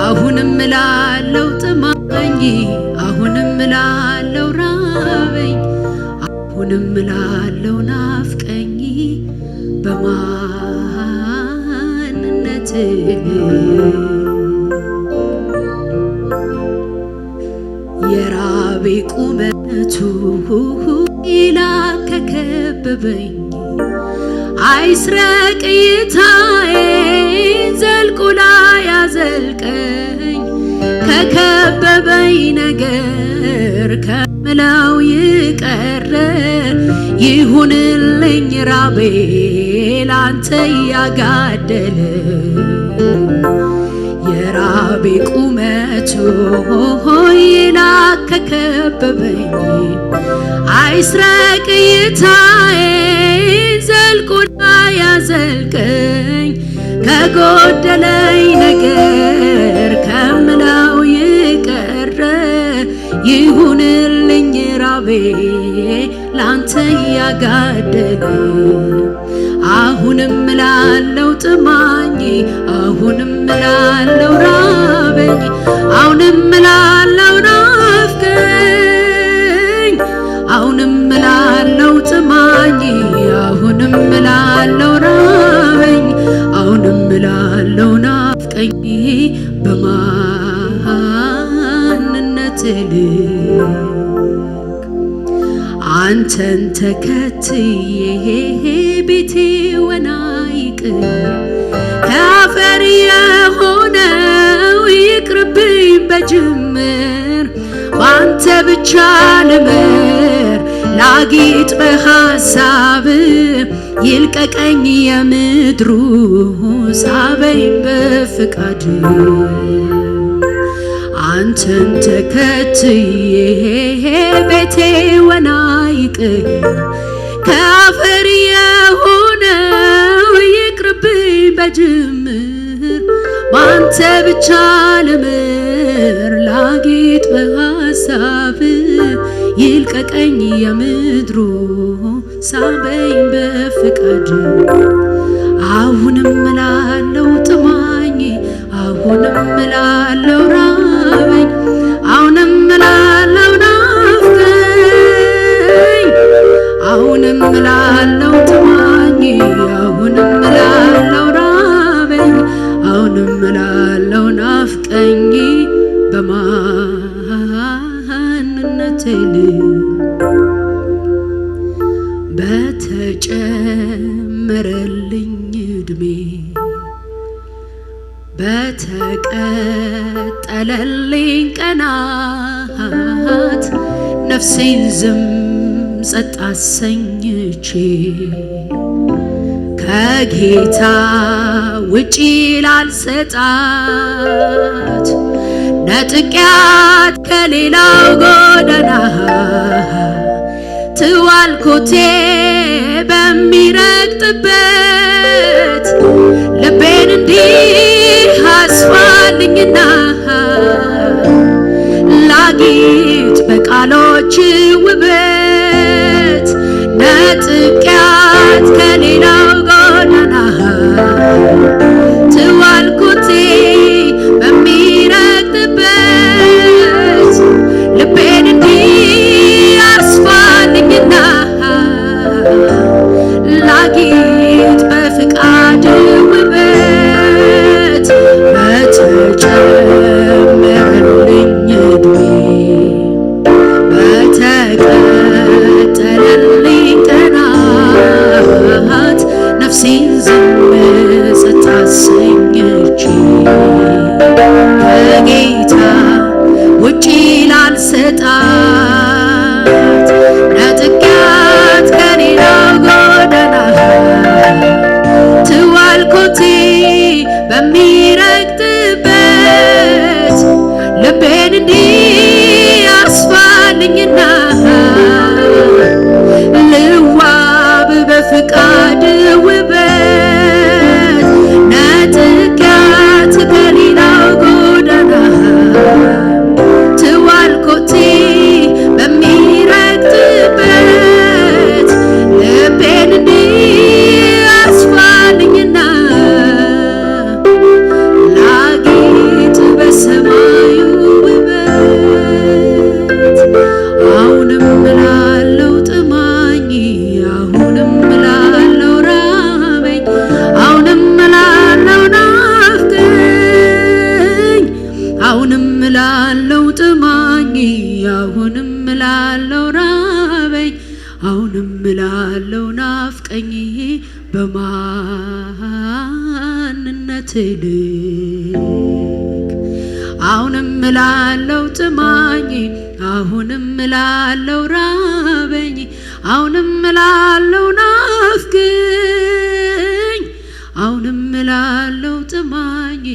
አሁንም እላለሁ ጥማኝ፣ አሁንም እላለሁ ራበኝ፣ አሁንም እላለሁ ናፍቀኝ። በማንነት የራቤ ቁመቱ ይላከከበበኝ አይስረቅ እይታዬን ዘልቆ ላይ ያዘልቀኝ ከከበበኝ ነገር ከምለው ይቀረ ይሁንልኝ ራቤ ላንተ ያጋደለ። የራቤ ቁመቱ ይላከከበበኝ አይስረቅ እይታዬን ዘልቆ ላይ ያዘልቀኝ ከጎደለኝ ነገር ከምለው ይቀረ ይሁንልኝ ራቤ ሐሳቤ ላንተ ያጋደለ። አሁንም ላለው ጥማኝ፣ አሁንም ላለው ራበኝ፣ አሁንም ላለው ናፍቀኝ፣ አሁንም ላለው ጥማኝ፣ አሁንም ላለው ራበኝ፣ አሁንም ላለው ናፍቀኝ። በማንነት ልክ አንተን ተከትዬ ቤቴ ወና ይቅር፣ ከአፈር የሆነው ይቅርብኝ በጅምር። በአንተ ብቻ ልመር ላጊጥ በሐሳብ፣ ይልቀቀኝ የምድሩ፣ ሳበኝ በፍቃድ። አንተን ተከትዬ ቤቴ ወና ይቅር፣ ከአፈር የሆነው ይቅርብኝ በጅምር። በአንተ ብቻ ልምር ላጌጥ በሐሳብ፣ ይልቀቀኝ የምድሩ፣ ሳበኝ በፍቃድ። አሁንም ላለው ጥማኝ፣ አሁንም ላለው ራበኝ፣ አሁንም ላለው ናፍቀኝ፣ አሁንም ላለው ጥማኝ፣ አሁንም ላለው ራበኝ፣ አሁንም ላለው ናፍቀኝ። በማንነት በተጨመረልኝ እድሜ፣ በተቀጠለልኝ ቀናት፣ ነፍሴን ዝም ጸጥ አሰኝቼ ከጌታ ውጪ ላልሰጣት፣ ነጥቂያት ከሌላው ጎዳና፣ ትዋልኮቴ በሚረግጥበት፣ ልቤን እንዲህ አስፋልኝና ላጊጥ በቃሎች ውበት። ነጥቂያት ከሌላው ጎዳና፣ ትዋልኩቴ በሚረግጥበት፣ ልቤን እንዲህ አስፋልኝና ላጊጥ በፍቃድ ውበት። በተጨመረልኝ እድሜ፣ በተቀጠለልኝ ቀናት፣ ነፍሴን ዝም ጸጥ አሰኝቼ ከጌታ ውጪ ላልሰጣት፣ ነጥቂያት ከሌላው ጎዳና፣ ትዋልኮቴ በሚረግጥበት፣ ልቤን እንዲህ አስፋልኝና ልዋብ በፍቃድ ውበት። ነጥቂያት ከሌላው ጎዳና፣ ትዋልኮቴ በሚረግጥበት፣ ልቤን እንዲህ አስፋልኝና ላጊጥ በሰማዩ ውበት። አሁንም ላለው ጥማኝ፣ አሁንም ላለው ራበኝ፣ አሁንም ላለው ናፍቀኝ፣ አሁንም ላለው ጥማኝ፣ አሁንም ላለው ራበኝ፣ አሁንም ላለው ናፍቀኝ። በማንነት ልክ አሁንም ላለው ጥማኝ፣ አሁንም ላለው ራበኝ፣ አሁንም ላለው ናፍቀኝ፣ አሁንም ላለው ጥማኝ፣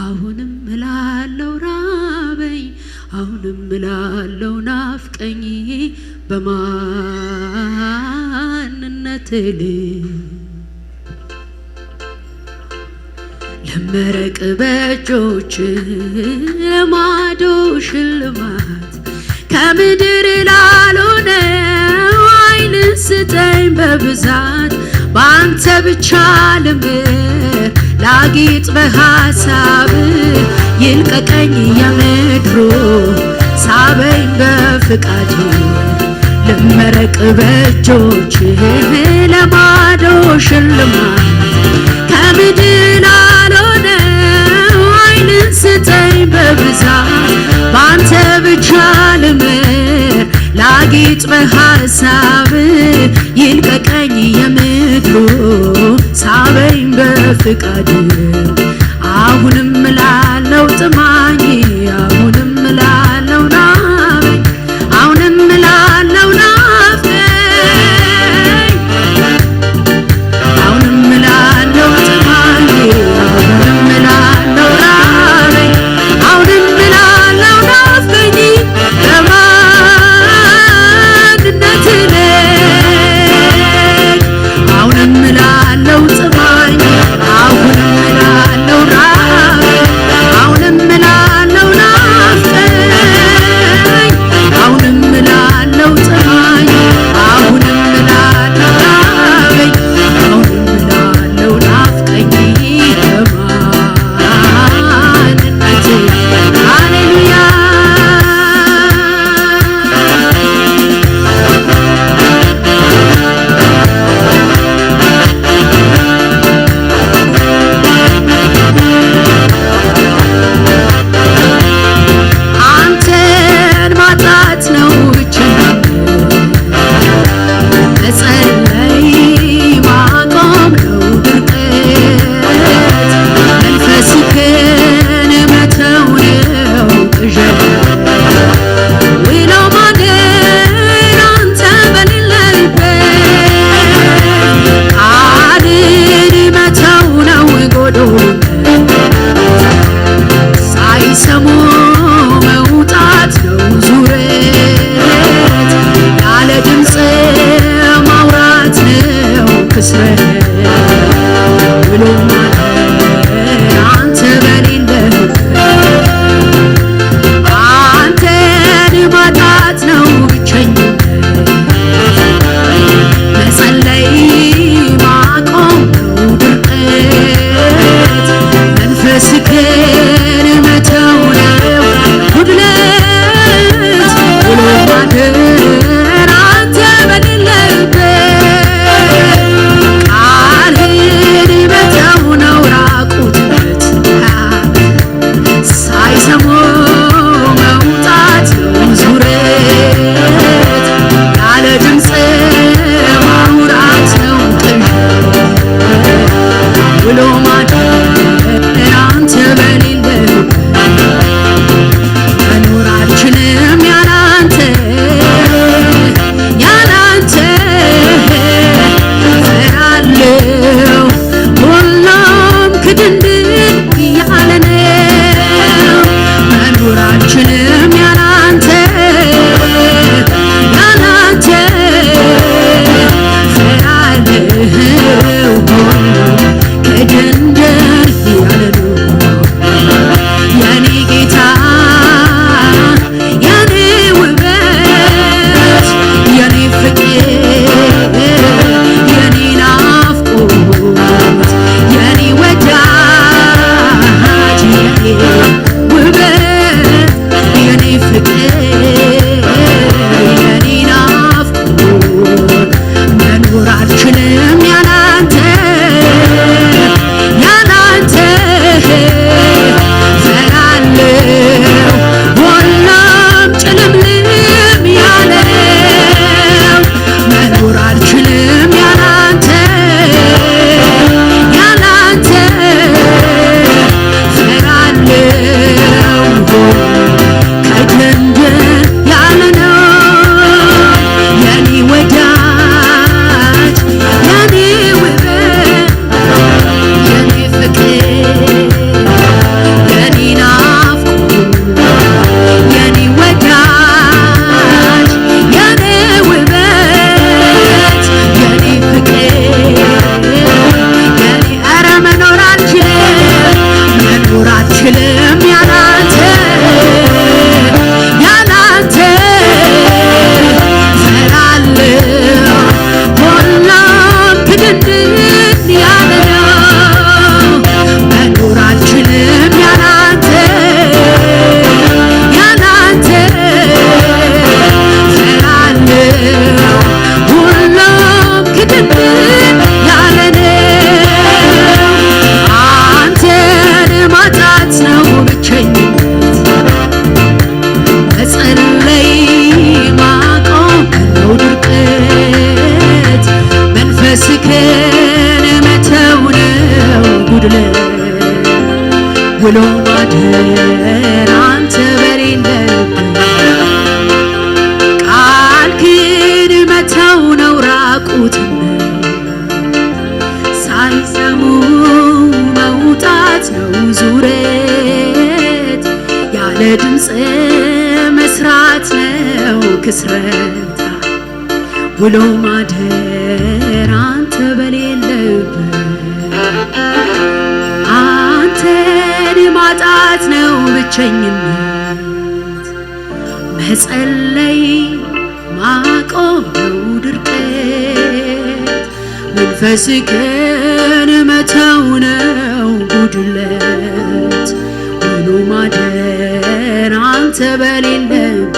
አሁንም ላለው ራበኝ፣ አሁንም ላለው ናፍቀኝ። በማንነት ልክ ለመረቅ በእጆች ለማዶ ሽልማት ከምድር ላልሆነው በብዛት በአንተ ብቻ ልምር ላጊጥ በሐሳብ ይልቀቀኝ የምድሩ ሳበኝ በፍቃድ ልመረቅ በእጆችህ ለማዶ ሽልማት ከምድር ላልሆነው ዓይንን ስጠኝ በብዛት በአንተ ብቻ ልምር ላጊጥ በሐሳብ ይልቀቀኝ የምድሩ ሳበኝ በፍቃድ አሁንም ላለው ጥማኝ አሁንም ላለው ናበኝ አሁንም ላለው ናፍቀኝ አሁንም ላለው ጥማኝ አሁንም ላለው ራበኝ አሁንም ላለው ናፍቀኝ በማንነት ልክ አሁንም ላለው ጥማኝ አሁንም ላለው ራበኝ። ውሎ ማደር አንተ በሌለበት ቃልህን መተው ነው ራቁትነት ሳይሰሙ መውጣት ነው ዙረት ያለ ድምፅ መስራት ነው ክስረት ውሎ ማደር አንተ በሌለበት አንተን ማጣት ነው ብቸኝነት መጸለይ ማቆም ነው ድርቀት መንፈስህን መተው ነው ጉድለት ውሎ ማደር አንተ በሌለበት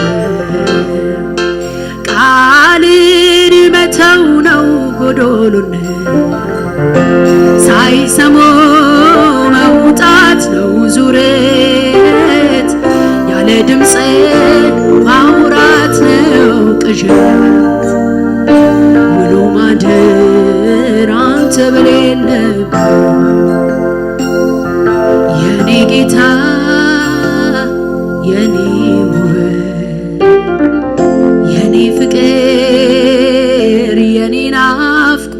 ቃልን መተው ነው ጎዶሎነት ሳይሰሙ መውጣት ነው ዙረት ያለ ድምፅ ማውራት ነው ቅዠት ውሎ ማደር አንተ በሌለበት የኔ ጌታ የኔ ውበት የኔ ፍቅር የኔ ናፍቆት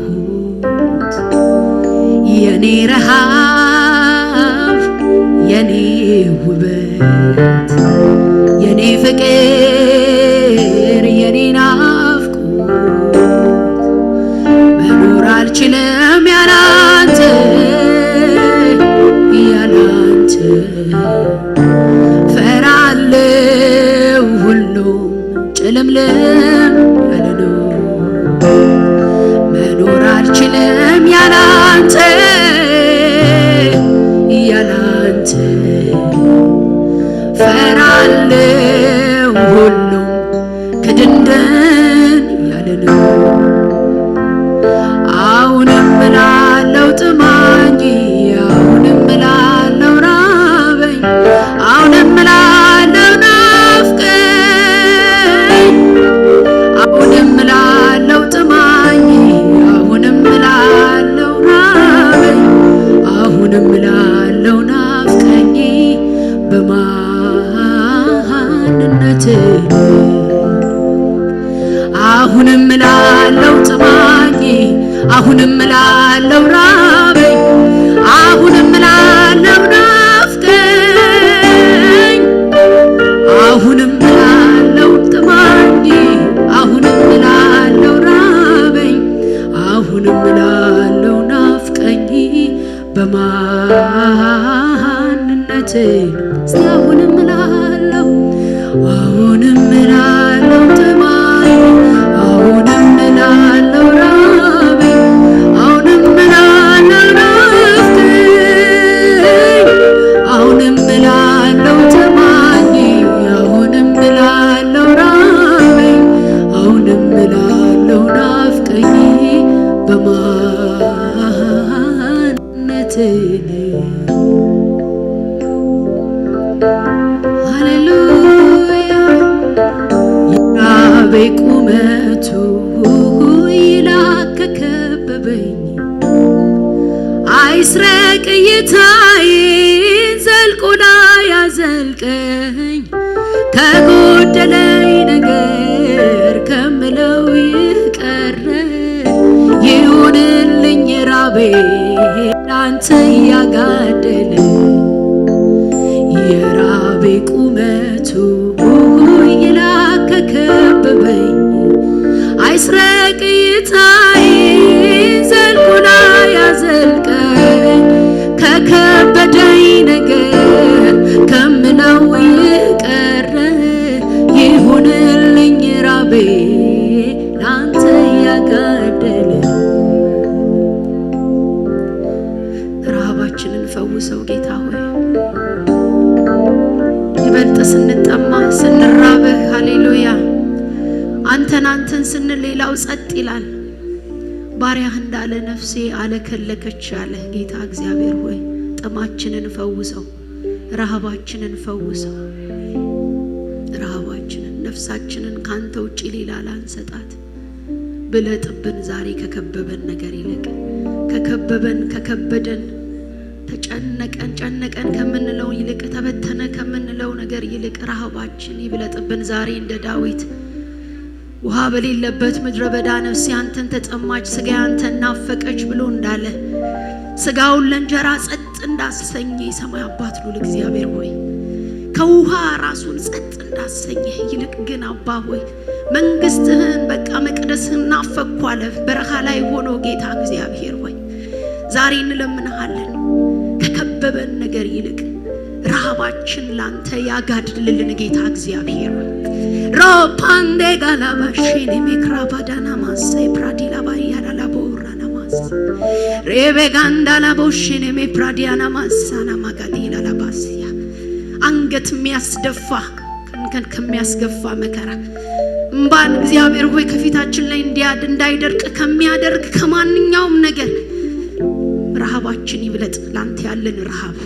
የኔ ረሃብ የኔ ውበት የኔ ፍቅር የኔ ናፍቆት መኖር አልችልም ያላንተ ያላንተ ፈራለው ሁሉም ጭልምልም ያለ ነው መኖር አልችልም ያላንተ ያላንተ ፈራለው ሁሉም ክድንድን ያለ ነው አሁንም እላለው ጥማኝ አሁንም እላለው ራበኝ አሁንም እላለው ናፍቀኝ አሁንም እላለው ጥማኝ አሁንም እላለው ራበኝ አሁንም እላለው ናፍቀኝ በማንነት አሁንም እላለው ጥማኝ አሁንም እላለው ራበኝ አሁንም እላለው ናፍቀኝ አሁንም እላለው ጥማኝ አሁንም እላለው ራበኝ አሁንም እላለው ናፍቀኝ በማንነት እስቲ አሁንም እላለው አሁንም እላለው ጥማኝ አሁንም እላለው ራበኝ አሁንም እላለው ናፍቀኝ አሁንም እላለው ጥማኝ አሁንም እላለው ራበኝ አሁንም እላለው ናፍቀኝ በማንነት ሃሌሉያ የራቤ ቁመቱ ይላክ ከከበበኝ አይስረቅ እይታዬን ዘልቆ ላይ ያዘልቀኝ ከጎደለኝ ነገር ከምለው ይቀረ ይሁንልኝ ራቤ ላንተ እያጋደለ የራቤ ቁመቱ ይላክ ከከበበኝ አይስረቅ እይታዬን ዘልቆ ላይ ያዘልቀኝ ከከበደኝ ነገር ከምለው ይቀረ ይሁንልኝ ራቤ ላንተ ያጋደለ ረሃባችንን ፈውሰው ጌታ ሆይ ይበልጥ ስንጠማ ስንራብህ ሃሌሉያ አንተን አንተን ስንል ሌላው ጸጥ ይላል። ባሪያህ እንዳለ ነፍሴ አለከለከች አለ። ጌታ እግዚአብሔር ሆይ ጥማችንን ፈውሰው፣ ረሃባችንን ፈውሰው፣ ረሃባችንን ነፍሳችንን ካንተ ውጪ ሌላ ላንሰጣት ብለጥብን። ዛሬ ከከበበን ነገር ይልቅ ከከበበን ከከበደን ተጨነቀን ጨነቀን ከምንለው ይልቅ፣ ተበተነ ከምንለው ነገር ይልቅ ረሃባችን ይብለጥብን። ዛሬ እንደ ዳዊት ውሃ በሌለበት ምድረ በዳ ነፍሴ አንተን ተጠማች፣ ስጋዬ አንተን ናፈቀች ብሎ እንዳለ፣ ስጋውን ለእንጀራ ጸጥ እንዳሰኘ፣ የሰማይ አባት ልዑል እግዚአብሔር ሆይ፣ ከውሃ ራሱን ጸጥ እንዳሰኘ፣ ይልቅ ግን አባ ሆይ መንግስትህን በቃ መቅደስህን ናፈቅኩ አለ በረሃ ላይ ሆኖ። ጌታ እግዚአብሔር ሆይ፣ ዛሬ እንለምንሃለን፣ ከከበበን ነገር ይልቅ ረሃባችን ላንተ ያጋድልልን። ጌታ እግዚአብሔር ሆይ፣ ሮፓንዴ ጋላባሽኔ ሜክራባዳና ማሳይ ፕራዲላ ባያዳላ ቦራና ማስ ሬቤጋንዳላ ቦሽኔ ሜፕራዲያና ማሳና ማጋዲላ ላባስያ አንገት የሚያስደፋ፣ ከንከን ከሚያስገፋ መከራ፣ እምባን እግዚአብሔር ሆይ ከፊታችን ላይ እንዲያድ እንዳይደርቅ ከሚያደርግ ከማንኛውም ነገር ረሃባችን ይብለጥ። ላንተ ያለን ረሃብ፣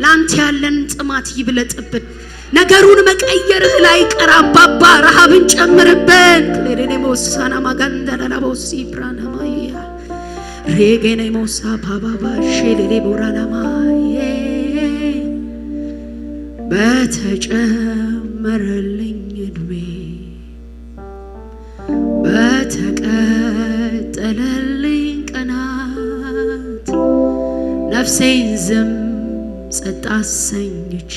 ላንተ ያለን ጥማት ይብለጥብን። ነገሩን መቀየርህ ላይ ቀር አባባ ረሃብን ጨምርብን። ክሌሬኔሞሳና ማጋንዳላላቦሲ ብራናማያ ሬጌኔሞሳ ባባባ ሼሌሌ ቦራናማዬ በተጨመረልኝ እድሜ፣ በተቀጠለልኝ ቀናት፣ ነፍሴን ዝም ጸጥ አሰኝቼ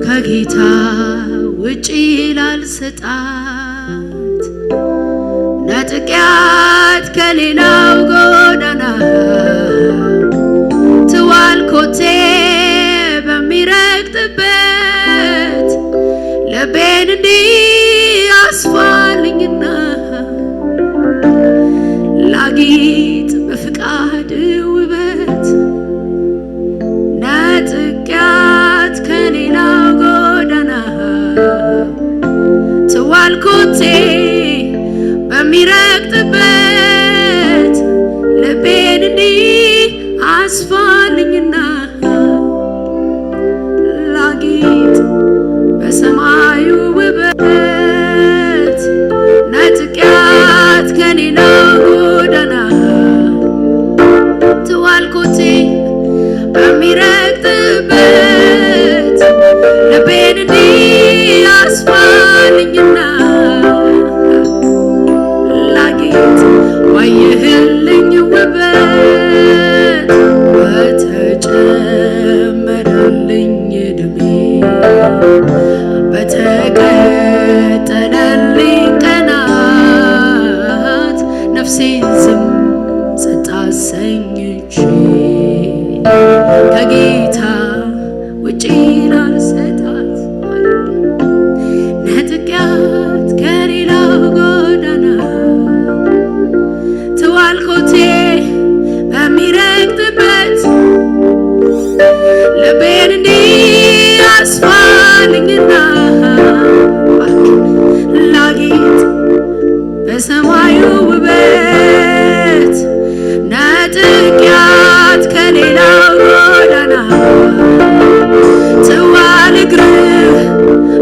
ከጌታ ውጪ ላልሰጣት፣ ነጥቂያት ከሌላው ጎዳና ትዋል ኮቴ በሚረግጥበት፣ ልቤን እንዲህ አስፋልኝና ላጊጥ በፍቃድ ውበት። ነጥቂያት ከሌላው ጎዳና ትዋል ኮቴ በሚረግጥበት፣ ልቤን እንዲህ አስፋልኝና ላጊጥ በሰማዩ ውበት። ነጥቂያት ከሌላው ጎዳና ትዋል ኮቴ በሚረግጥበት፣ ልቤን እንዲህ አስፋልኝና ላጊጥ ባየህልኝ ውበት። በተጨመረልኝ እድሜ፣ በተቀጠለልኝ ቀናት፣ ነፍሴን ዝም ጸጥ አሰኝቼ ከጌታ ውጪ ላልሰጣት፣ ነጥቂያት ከሌላው ጎዳና ትዋል ኮቴ በሚረግጥበት፣ ልቤን እንዲህ አስፋልኝና ላጊጥ በሰማዩ ውበት። ነጥቂያት ከሌላው ጎዳና ትዋል እግርህ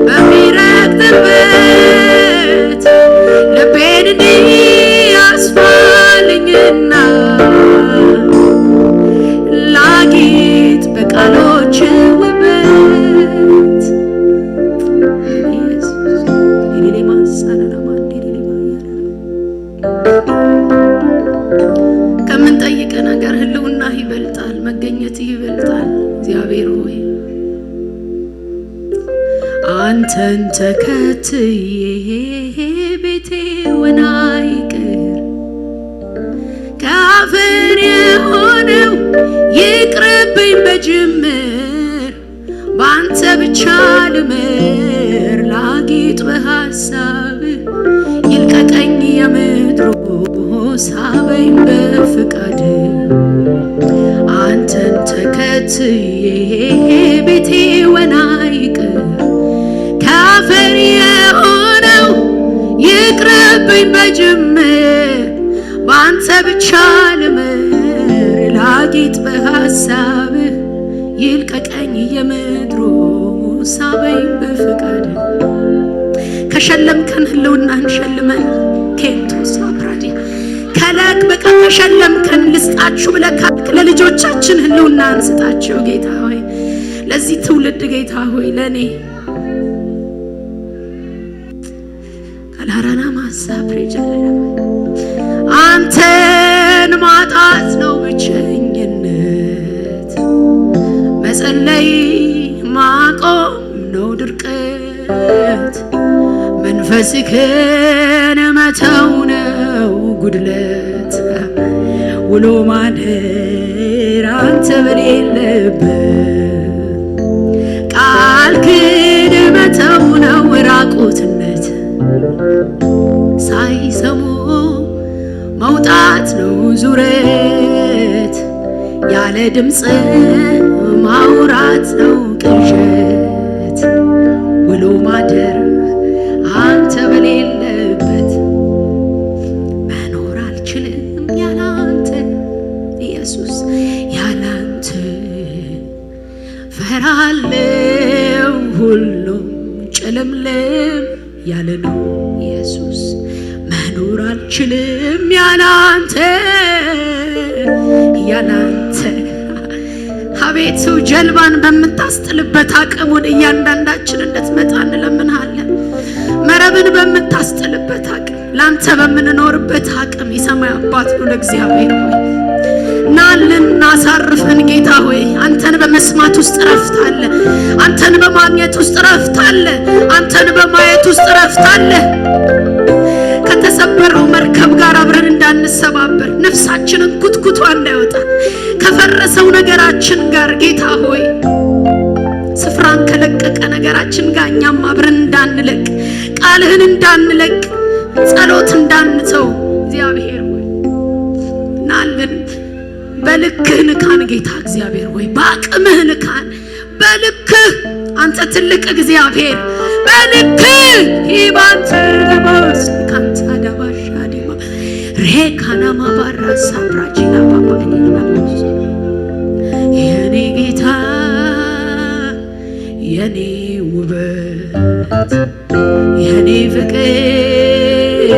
በሚረግጥበት፣ ልቤን እንዲህ አስፋልኝና ላጊጥ በቃሎች ውበት። ኢየሱስ። ከምንጠይቅ ነገር ህልውና ይበልጣል፣ መገኘት ይበልጣል። እግዚአብሔር ሆይ፣ አንተን ተከትዬ ቤቴ ወና ይቅር፣ ከአፈር የሆነው ይቅርብኝ በጅምር፣ በአንተ ብቻ ልምር ላጊጥ በሀሳብ፣ ይልቀቀኝ የምድሩ፣ ሳበኝ በፍቃድ። አንተን ተከትዬ ቤቴ ወና ይቅር፣ ከአፈር የሆነው ይቅርብኝ በጅምር፣ በአንተ ብቻ ልምር ላጊጥ በሀሳብ፣ ይልቀቀኝ የምድሩ፣ ሳበኝ በፍቃድ። ከሸለምከን ህልውናህን ሸልመን። ኬንቶ ሳፕራዲ። ከለክ በቃ ከሸለምከን ልስጣችሁ ብለህ ካልክ ለልጆቻችን ህልውና እንስጣቸው ጌታ ሆይ፣ ለዚህ ትውልድ ጌታ ሆይ፣ ለኔ ካላራና ማሳፕሬጀለ አንተን ማጣት ነው ብቸኝነት፣ መጸለይ ማቆም ነው ድርቀት፣ መንፈስክን መተው ነው ጉድለት፣ ውሎ ማደር አንተ በሌለበት፣ ቃልክን መተው ነው ራቁትነት፣ ሳይሰሙ መውጣት ነው ዙረት፣ ያለ ድምፅ ማውራት ነው ቅዠት፣ ውሎ ማደር አንተ በሌለበት፣ መኖር አልችልም ያላንተ ኢየሱስ፣ ያላንተ ፈራለው፣ ሁሉም ጭልምልም ያለ ነው ኢየሱስ፣ መኖር አልችልም ያላንተ፣ ያላንተ። አቤቱ ጀልባን በምታስጥልበት አቅም ወደ እያንዳንዳችን እንድትመጣ እንለምንሃለን። መረብን በምታስጥልበት አቅም፣ ላንተ በምንኖርበት አቅም የሰማይ አባት ነው ለእግዚአብሔር ሆይ ናልን፣ አሳርፈን ጌታ ሆይ። አንተን በመስማት ውስጥ እረፍት አለ። አንተን በማግኘት ውስጥ እረፍት አለ። አንተን በማየት ውስጥ እረፍት አለ። ከተሰበረው መርከብ ጋር አብረን እንዳንሰባበር፣ ነፍሳችንን ኩትኩቷ እንዳይወጣ፣ ከፈረሰው ነገራችን ጋር ጌታ ሆይ ስፍራን ከለቀቀ ነገራችን ጋር እኛም አብረን እንዳንለቅ፣ ቃልህን እንዳንለቅ፣ ጸሎት እንዳንተው እግዚአብሔር ሆይ ናልን። በልክህ ንካን ጌታ እግዚአብሔር ሆይ፣ በአቅምህ ንካን፣ በልክህ፣ አንተ ትልቅ እግዚአብሔር፣ በልክህ ሂባንተ ለባስ ካንታ ዳባሻ ዲማ ሬካና ማባራ ሳብራጂና ባባ። የኔ ጌታ፣ የኔ ውበት፣ የኔ ፍቅር፣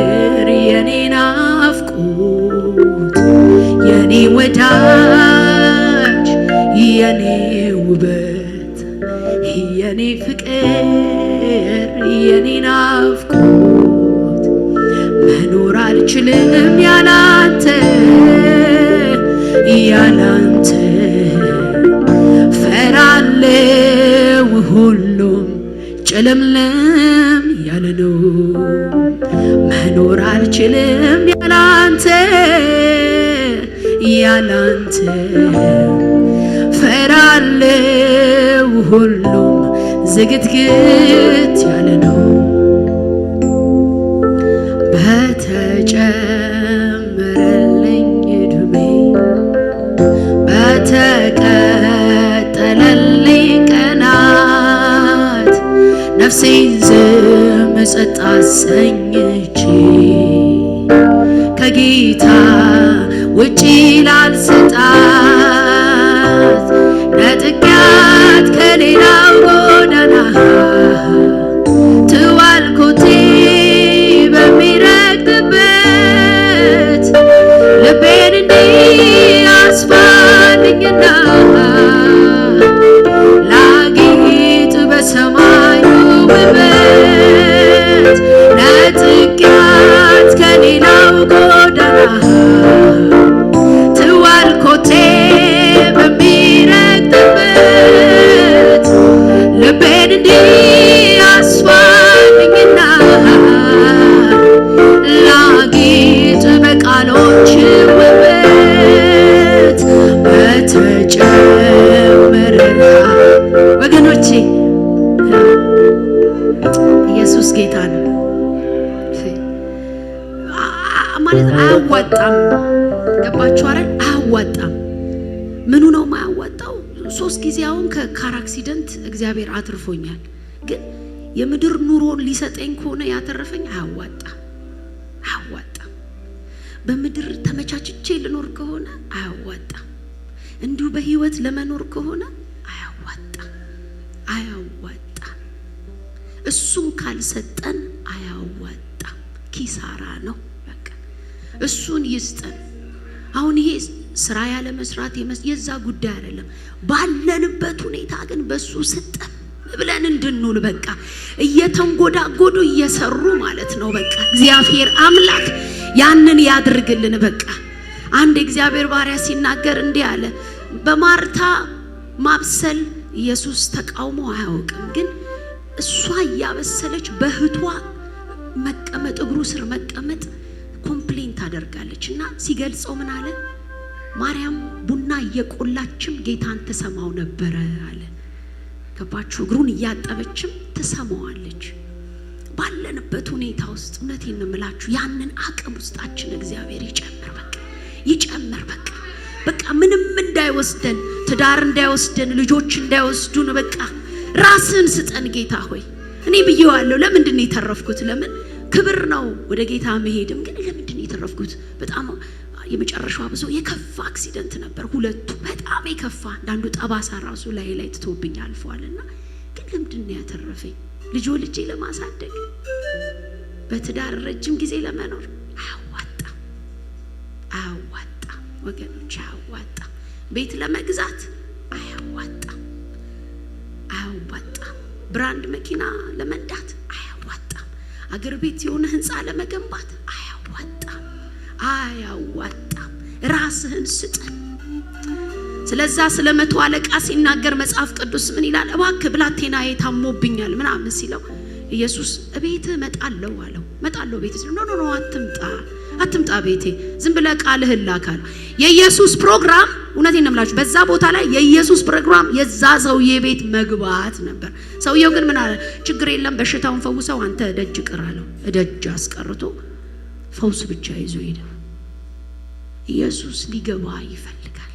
የኔ ናፍቆት፣ የኔ ወዳጅ፣ የኔ ውበት፣ የኔ ፍቅር፣ የኔ ናፍቆት፣ መኖር አልችልም ያላንተ፣ ያላንተ ፈራለው፣ ሁሉም ጭልምልም ያለ ነው። መኖር አልችልም ያላንተ፣ ያላንተ ፈራለው፣ ሁሉም ዝግትግት ያለ ነው። በተጨመረልኝ ዕድሜ፣ በተቀጠለልኝ ቀናት፣ ነፍሴን ዝም ጸጥ አሰኝቼ ከጌታ ውጪ ላልሰጣት፣ ነጥቂያት ከሌላው ጎዳና ትዋልኩቴ በሚረግጥበት፣ ልቤን እንዲህ አስፋልኝና ላጌጥ በሰማዩ ውበት፣ ነጥቂያት ከሌላው ጎዳና ትዋልኮቴ በሚረግጥበት፣ ልቤን እንዲህ አስፋልኝና ላጌጥ በቃሎች ውበት በተጨመረ። ወገኖቼ፣ ኢየሱስ ጌታ ነው ማለት አያዋጣም። ገባችሁ አይደል? አያዋጣም። ምኑ ነው የማያዋጣው? ሶስት ጊዜ አሁን ከ car accident እግዚአብሔር አትርፎኛል። ግን የምድር ኑሮን ሊሰጠኝ ከሆነ ያተረፈኝ አያዋጣም፣ አያዋጣም። በምድር ተመቻችቼ ልኖር ከሆነ አያዋጣም። እንዲሁ በህይወት ለመኖር ከሆነ አያዋጣም፣ አያዋጣም። እሱን ካልሰጠን አያዋጣም፣ ኪሳራ ነው። በቃ እሱን ይስጠን። አሁን ይሄ ስራ ያለ መስራት የዛ ጉዳይ አይደለም። ባለንበት ሁኔታ ግን በሱ ስጠን ብለን እንድንውል በቃ እየተንጎዳጎዱ እየሰሩ ማለት ነው። በቃ እግዚአብሔር አምላክ ያንን ያድርግልን። በቃ አንድ እግዚአብሔር ባሪያ ሲናገር እንዲህ አለ። በማርታ ማብሰል ኢየሱስ ተቃውሞ አያውቅም። ግን እሷ እያበሰለች በእህቷ መቀመጥ እግሩ ስር መቀመጥ complain ታደርጋለች። እና ሲገልጸው ምን አለ? ማርያም ቡና እየቆላችም ጌታን ትሰማው ነበረ አለ። ገባችሁ? እግሩን እያጠበችም ትሰማዋለች። ባለንበት ሁኔታ ውስጥ እውነቴን ነው የምላችሁ ያንን አቅም ውስጣችን እግዚአብሔር ይጨምር። በቃ ይጨምር። በቃ በቃ ምንም እንዳይወስደን፣ ትዳር እንዳይወስደን፣ ልጆች እንዳይወስዱን፣ በቃ ራስን ስጠን ጌታ ሆይ። እኔ ብዬዋለሁ። ለምንድን ነው የተረፍኩት? ለምን ክብር ነው ወደ ጌታ መሄድም፣ ግን ለምንድን ነው የተረፍኩት? በጣም የመጨረሻዋ ብዙ የከፋ accident ነበር። ሁለቱ በጣም የከፋ አንዳንዱ ጠባሳ ራሱ ላይ ላይ ትቶብኝ አልፏልና፣ ግን ለምንድን ነው ያተረፈኝ? ልጆ ልጄ ለማሳደግ በትዳር ረጅም ጊዜ ለመኖር አያዋጣም፣ አያዋጣም ወገኖች፣ አያዋጣም። ቤት ለመግዛት አያዋጣም፣ አያዋጣም። brand መኪና ለመንዳት አያዋጣም። አገር ቤት የሆነ ህንፃ ለመገንባት አያዋጣም፣ አያዋጣም። ራስህን ስጠን። ስለዛ ስለ መቶ አለቃ ሲናገር መጽሐፍ ቅዱስ ምን ይላል? እባክህ ብላቴናዬ ታሞብኛል ምናምን ሲለው ኢየሱስ እቤትህ እመጣለሁ አለው። እመጣለሁ ቤቴ ሲለው no no no አትምጣ፣ አትምጣ ቤቴ፣ ዝም ብለህ ቃልህን ላክ አለው። የኢየሱስ ፕሮግራም እውነቴን ነው የምላችሁ፣ በዛ ቦታ ላይ የኢየሱስ ፕሮግራም የዛ ሰውዬ ቤት መግባት ነበር። ሰውየው ግን ምን አለ? ችግር የለም በሽታውን ፈውሰው አንተ ደጅ ቅር አለው። ደጅ አስቀርቶ ፈውስ ብቻ ይዞ ሄደ። ኢየሱስ ሊገባ ይፈልጋል።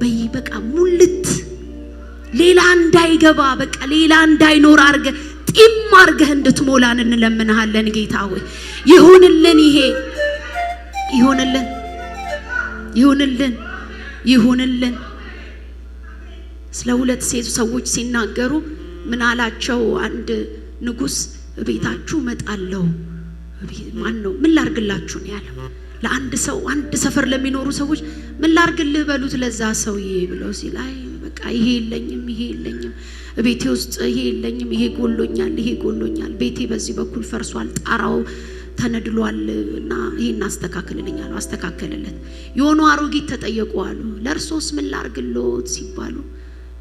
በይ በቃ ሙልት ሌላ እንዳይገባ በቃ ሌላ እንዳይኖር አርገ ጢም አርገህ እንድትሞላን እንለምንሃለን ጌታ ሆይ። ይሁንልን፣ ይሄ ይሁንልን፣ ይሁንልን፣ ይሁንልን። ስለ ሁለት ሴት ሰዎች ሲናገሩ ምን አላቸው? አንድ ንጉስ ቤታችሁ እመጣለሁ፣ ማን ነው ምን ላርግላችሁ ነው ያለው። ለአንድ ሰው አንድ ሰፈር ለሚኖሩ ሰዎች ምን ላርግልህ በሉት ለዛ ሰውዬ ብለው ሲል፣ አይ በቃ ይሄ የለኝም፣ ይሄ የለኝም፣ ቤቴ ውስጥ ይሄ የለኝም፣ ይሄ ጎሎኛል፣ ይሄ ጎሎኛል፣ ቤቴ በዚህ በኩል ፈርሷል፣ ጣራው ተነድሏል እና ይሄን አስተካክልልኝ አለው። አስተካከለለት። የሆኑ አሮጊት ተጠየቁ አሉ። ለእርሶስ ምን ላርግሎት ሲባሉ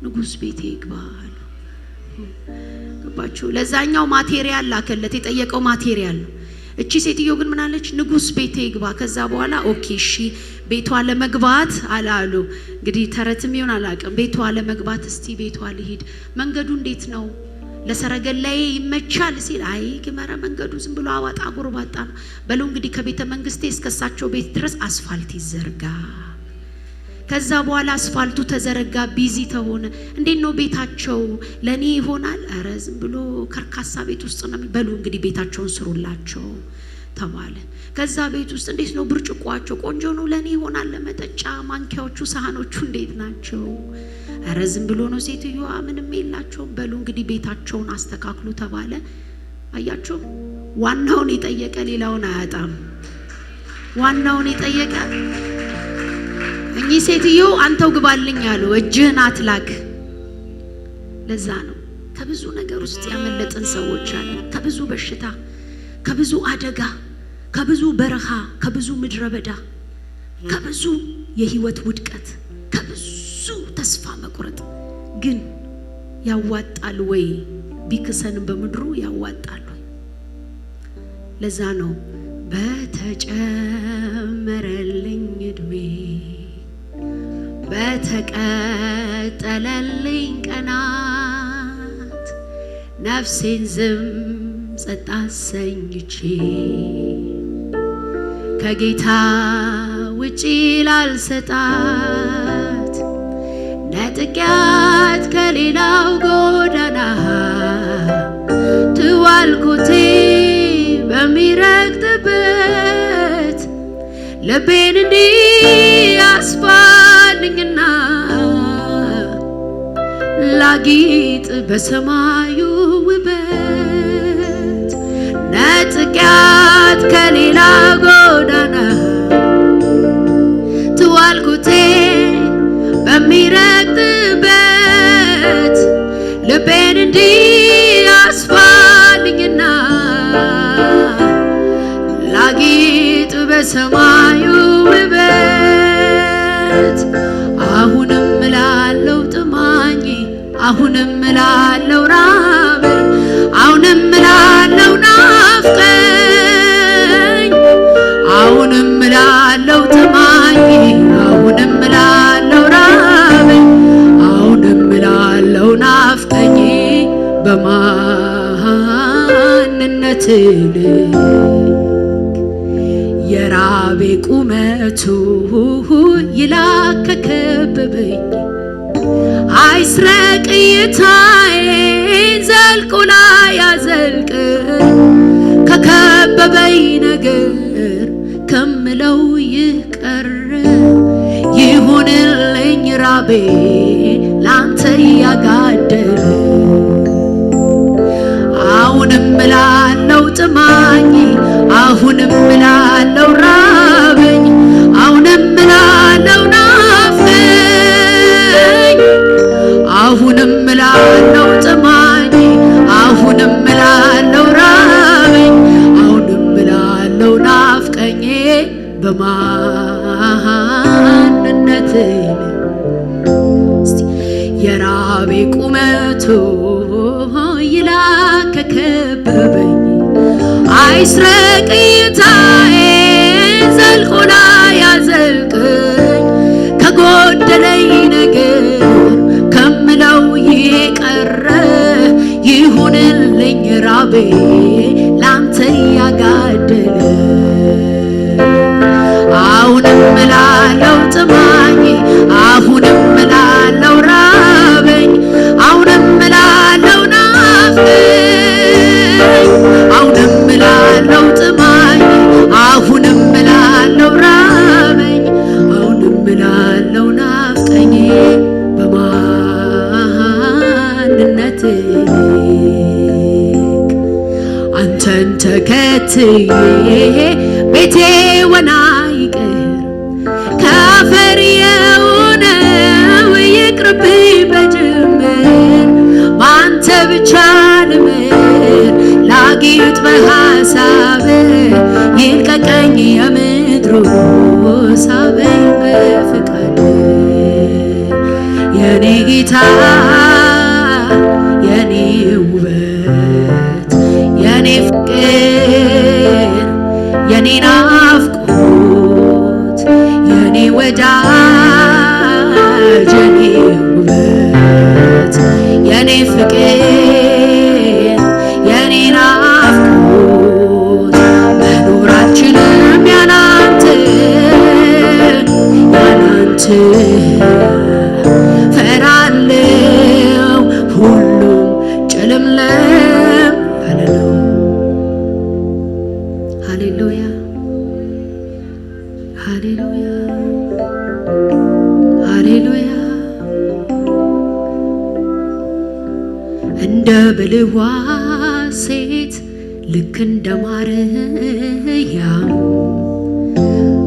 ንጉስ ቤቴ ይግባ አሉ። ገባችሁ? ለዛኛው material ላከለት፣ የጠየቀው material ነው። እቺ ሴትዮ ግን ምን አለች? ንጉስ ቤቴ ይግባ። ከዛ በኋላ okay እሺ ቤቷ ለመግባት አላሉ። እንግዲህ ተረትም ይሁን አላውቅም። ቤቷ ለመግባት እስቲ ቤቷ ልሂድ፣ መንገዱ እንዴት ነው ለሰረገላዬ ይመቻል ሲል፣ አይ ግመረ መንገዱ ዝም ብሎ አዋጣ ጎርባጣ ነው። በሉ እንግዲህ ከቤተ መንግስቴ እስከሳቸው ቤት ድረስ አስፋልት ይዘርጋ። ከዛ በኋላ አስፋልቱ ተዘረጋ፣ busy ተሆነ። እንዴት ነው ቤታቸው ለኔ ይሆናል? ኧረ ዝም ብሎ ከርካሳ ቤት ውስጥ ነው። በሉ እንግዲህ ቤታቸውን ስሩላቸው ተባለ። ከዛ ቤት ውስጥ እንዴት ነው ብርጭቋቸው ቆንጆ ነው ለኔ ይሆናል ለመጠጫ? ማንኪያዎቹ ሳህኖቹ እንዴት ናቸው? ኧረ ዝም ብሎ ነው ሴትዮዋ ምንም የላቸውም። በሉ እንግዲህ ቤታቸውን አስተካክሉ ተባለ። አያቸው፣ ዋናውን የጠየቀ ሌላውን አያጣም። ዋናውን የጠየቀ እኚህ ሴትዮ አንተው ግባልኝ አሉ። እጅህን አትላክ። ለዛ ነው ከብዙ ነገር ውስጥ ያመለጥን ሰዎች አሉ። ከብዙ በሽታ፣ ከብዙ አደጋ፣ ከብዙ በረሃ፣ ከብዙ ምድረ በዳ፣ ከብዙ የህይወት ውድቀት፣ ከብዙ ተስፋ መቁረጥ። ግን ያዋጣል ወይ? ቢክሰን በምድሩ ያዋጣል ወይ? ለዛ ነው በተጨመረልኝ እድሜ በተቀጠለልኝ ቀናት ነፍሴን ዝም ጸጥ አሰኝቼ ከጌታ ውጪ ላልሰጣት ነጥቂያት ከሌላው ጎዳና ትዋልኩቴ በሚረግጥበት ልቤን እንዲህ አስፋልኝና ላጊጥ በሰማዩ ውበት ነጥቂያት ከሌላ ጎዳና አስኳልኩቴ በሚረግጥበት ልቤን እንዲህ አስፋልኝና ላጊጥ በሰማዩ ውበት። አሁንም እላለው ጥማኝ፣ አሁንም እላለው ራበኝ፣ አሁንም እላለው ናፍቀኝ፣ አሁንም እላለው ጥማኝ፣ አሁንም እላለው ራበኝ፣ አሁንም እላለው ናፍቀኝ በማንነት ልክ። የራቤ ቁመቱ ይላክ ከከበበኝ፣ አይስረቅ እይታዬን ዘልቆ ላይ ያዘልቅኝ። ከከበበኝ ነገር ከምለው ይቀር፣ ይሁንልኝ ራቤ ላንተ ያጋደለ። አሁንም እላለው ጥማኝ፣ አሁንም እላለው ራበኝ፣ አሁንም እላለው ናፍቀኝ፣ አሁንም እላለው ጥማኝ፣ አሁንም እላለው ራበኝ፣ አሁንም እላለው ናፍቀኝ በማንነት። የራቤ ቁመቱ ይላክ ከከበበኝ፣ አይስረቅ እይታዬን ዘልቆ ላይ ያዘልቅኝ። ከጎደለኝ ነገር ከምለው ይቀረ፣ ይሁንልኝ ራቤ ላንተ ያጋደለ። አሁንም እላለው ጥማኝ፣ አሁንም እላለው ራበኝ፣ አሁንም እላለው ናፍቀኝ፣ አሁንም እላለው ጥማኝ፣ አሁንም እላለው ራበኝ፣ አሁንም እላለው ናፍቀኝ በማንነት ልክ። አንተን ተከትዬ ቤቴ ወና ይቅር፣ ከአፈር የሆነው ይቅርብኝ በጅምር። በአንተ ብቻ ልምር ላጊጥ በሐሳብ፣ ይልቀቀኝ የምድሩ፣ ሳበኝ በፍቃድ። የኔ ጌታ፣ የኔ ውበት፣ የኔ ፍቅር፣ የኔ ናፍቆት፣ የኔ ወዳጅ፣ የኔ ውበት፣ የኔ ፍቅር፣ የኔ ናፍቆት፣ መኖር አልችልም ያላንተ፣ ያላንተ ፈራለው፣ ሁሉም ጭልምልም ያለ ነው። ሃሌሉያ፣ ሃሌሉያ፣ ሃሌሉያ። እንደ ብልህዋ ሴት ልክ እንደ ማርያም፣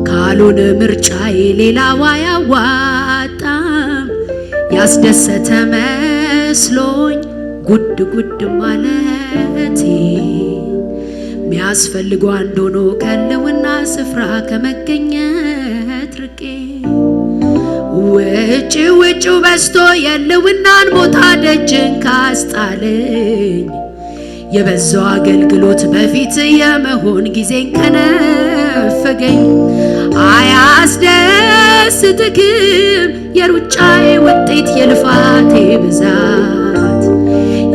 ካልሆነ ምርጫዬ ሌላዋ አያዋጣም። ያስደሰተ መስሎኝ ጉድ ጉድ ማለቴ፣ ሚያስፈልገው አንድ ሆኖ ከህልውና ስፍራ ከመገኘት ርቄ፣ ውጭ ውጭው በዝቶ የህልውናን ቦታ ደጅን ካስጣለኝ፣ የበዛው አገልግሎት በፊት የመሆን ጊዜን ከነፈገኝ፣ አያስደስትክም የሩጫዬ ውጤት የልፋቴ ብዛት።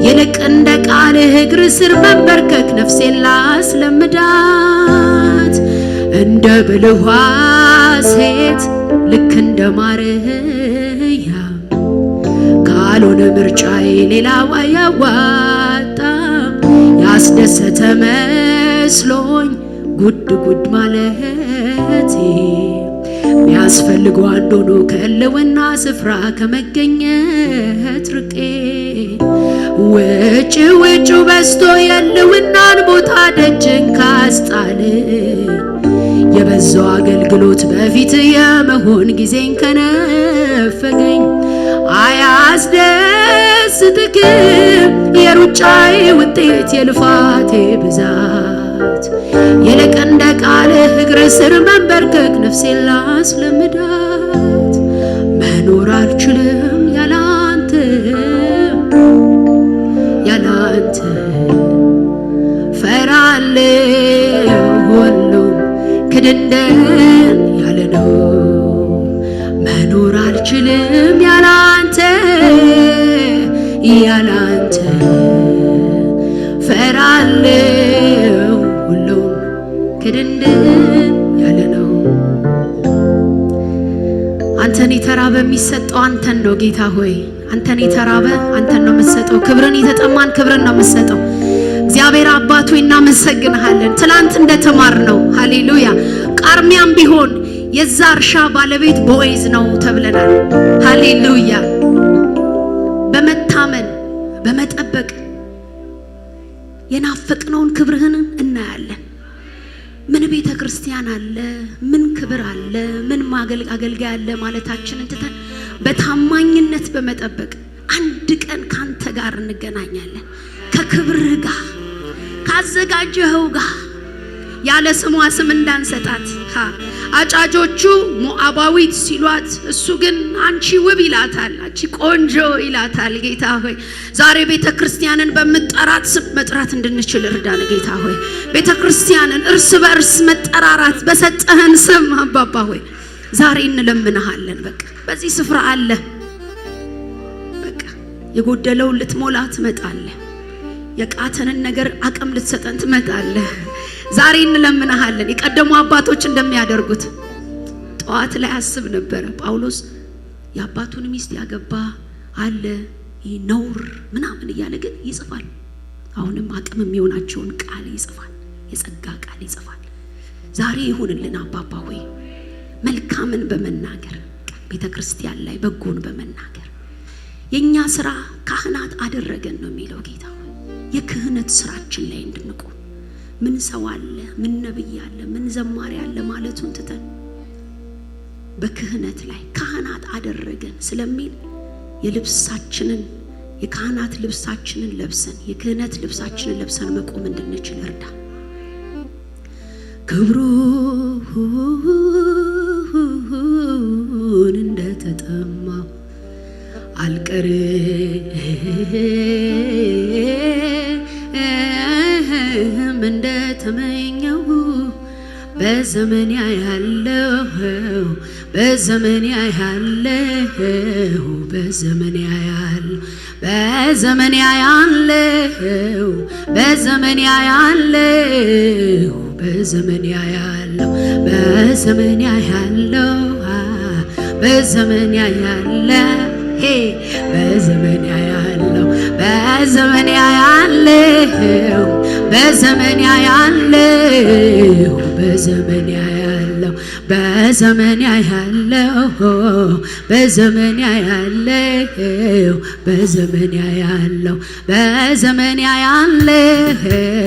ይልቅ እንደ ቃልህ እግር ስር መንበርከክ ነፍሴን ላስለምዳት። እንደ ብልኋ ሴት ልክ እንደ ማርያም፣ ካልሆነ ምርጫዬ ሌላው አያዋጣም። ያስደሰተ መስሎኝ ጉድ ጉድ ማለቴ፣ ሚያስፈልገው አንድ ሆኖ ከህልውና ስፍራ ከመገኘት ርቄ፣ ውጭ ውጭው በዝቶ የህልውናን ቦታ ደጅን ካስጣለኝ፣ የበዛው አገልግሎት በፊት የመሆን ጊዜን ከነፈገኝ አያስደስትክም የሩጫዬ ውጤት የልፋቴ ብዛት። ይልቅ እንደ ቃልህ እግር ስር መንበርከክ ነፍሴን ላስለምዳት። መኖር አልችልም ያላንተ፣ ያላንተ ፈራለው፣ ሁሉም ክድንደን ያለ ነው። መኖር አልችልም ያላንተ፣ ያላንተ ፈራለው፣ ሁሉም ክድንድን ያለ ነው። አንተን የተራበ የሚሰጠው አንተን ነው ጌታ ሆይ። አንተን የተራበ አንተን ነው የምትሰጠው። ክብርን የተጠማን ክብርን ነው የምትሰጠው። እግዚአብሔር አባት ሆይ እናመሰግንሃለን። ትላንት እንደተማርነው፣ ሃሌሉያ፣ ቃርሚያም ቢሆን የዛ እርሻ ባለቤት ቦዔዝ ነው ተብለናል። ሃሌሉያ። በመታመን በመጠበቅ የናፈቅነውን ክብርህን እናያለን። ምን ቤተ ክርስቲያን አለ፣ ምን ክብር አለ፣ ምን አገልጋይ አለ ማለታችንን ትተን በታማኝነት በመጠበቅ አንድ ቀን ካንተ ጋር እንገናኛለን። ከክብርህ ጋር፣ ካዘጋጀኸው ጋር፣ ያለ ስሟ ስም እንዳንሰጣት። አጫጆቹ ሞዓባዊት ሲሏት እሱ ግን አንቺ ውብ ይላታል፣ አንቺ ቆንጆ ይላታል። ጌታ ሆይ፣ ዛሬ ቤተ ክርስቲያንን በምትጠራት ስም መጥራት እንድንችል እርዳን። ጌታ ሆይ፣ ቤተ ክርስቲያንን እርስ በእርስ መጠራራት በሰጠህን ስም አባባ ሆይ ዛሬ እንለምንሃለን። በቃ በዚህ ስፍራ አለ። በቃ የጎደለውን ልትሞላ ትመጣለህ። የቃተንን ነገር አቅም ልትሰጠን ትመጣለህ። ዛሬ እንለምንሃለን። የቀደሙ አባቶች እንደሚያደርጉት ጠዋት ላይ አስብ ነበረ። ጳውሎስ የአባቱን ሚስት ያገባ አለ፣ ይህ ነውር ምናምን እያለ ግን ይጽፋል። አሁንም አቅም የሚሆናቸውን ቃል ይጽፋል። የጸጋ ቃል ይጽፋል። ዛሬ ይሁንልን አባባ ሆይ፣ መልካምን በመናገር፣ ቤተ ክርስቲያን ላይ በጎን በመናገር። የኛ ስራ ካህናት አደረገን ነው የሚለው ጌታ ሆይ። የክህነት ስራችን ላይ እንድንቆም፣ ምን ሰው አለ፣ ምን ነብይ አለ፣ ምን ዘማሪ አለ ማለቱን ትተን በክህነት ላይ ካህናት አደረገን ስለሚል የልብሳችንን የካህናት ልብሳችንን ለብሰን፣ የክህነት ልብሳችንን ለብሰን መቆም እንድንችል እርዳ። ክብሩን እንደተጠማው አልቀርም፣ እንደተመኘው በዘመን ያያለው፣ በዘመን ያያለው፣ በዘመን ያያል፣ በዘመን ያያለው፣ በዘመን ያያለው፣ በዘመን ያያለው፣ በዘመን ያያለው፣ በዘመን ያያለ፣ በዘመን ያያለው፣ በዘመን ያያለው፣ በዘመን ያያለው፣ በዘመን ያያለው፣ በዘመን ያያለው፣ በዘመን ያያለው፣ በዘመን ያያለው፣ በዘመን ያያለው፣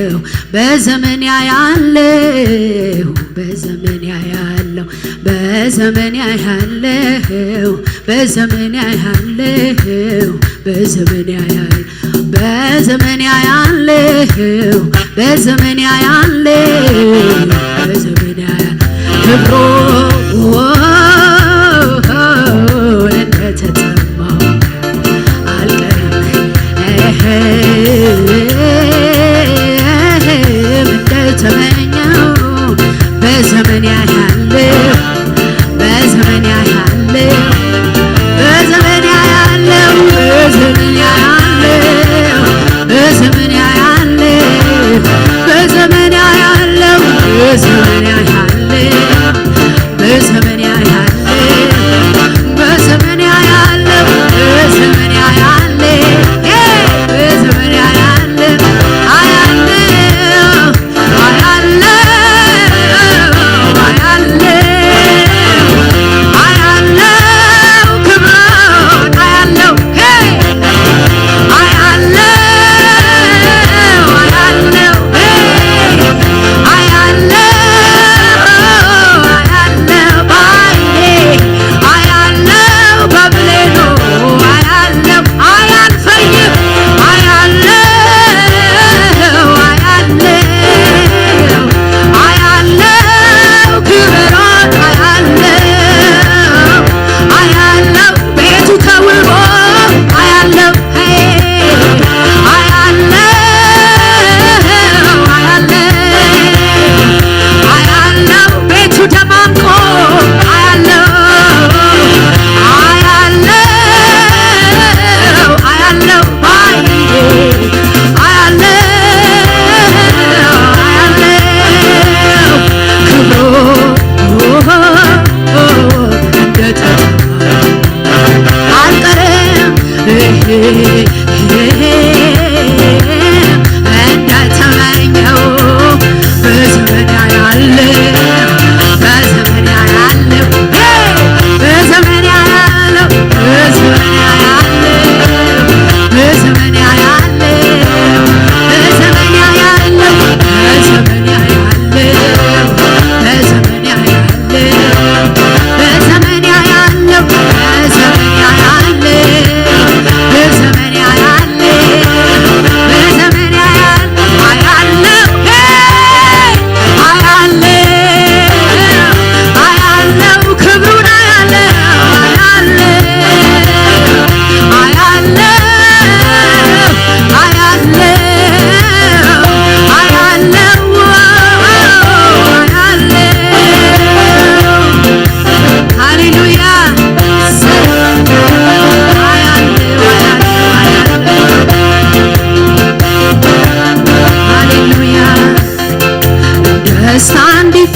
በዘመን ያያለው፣ በዘመን ያያለው፣ በዘመን ያያለው፣ በዘመን ያያለው፣ በዘመን ያያል፣ በዘመን ያያለው፣ በዘመን ያያለው፣ በዘመን ያያል። ክብሩ እንደተጠማው አልቀርም እንደተመኘው በዘመን ያያለው፣ በዘመን ያያለው፣ በዘመን ያያለው፣ በዘመን ያያለው፣ በዘመን ያያለው፣ በዘመን ያያለው፣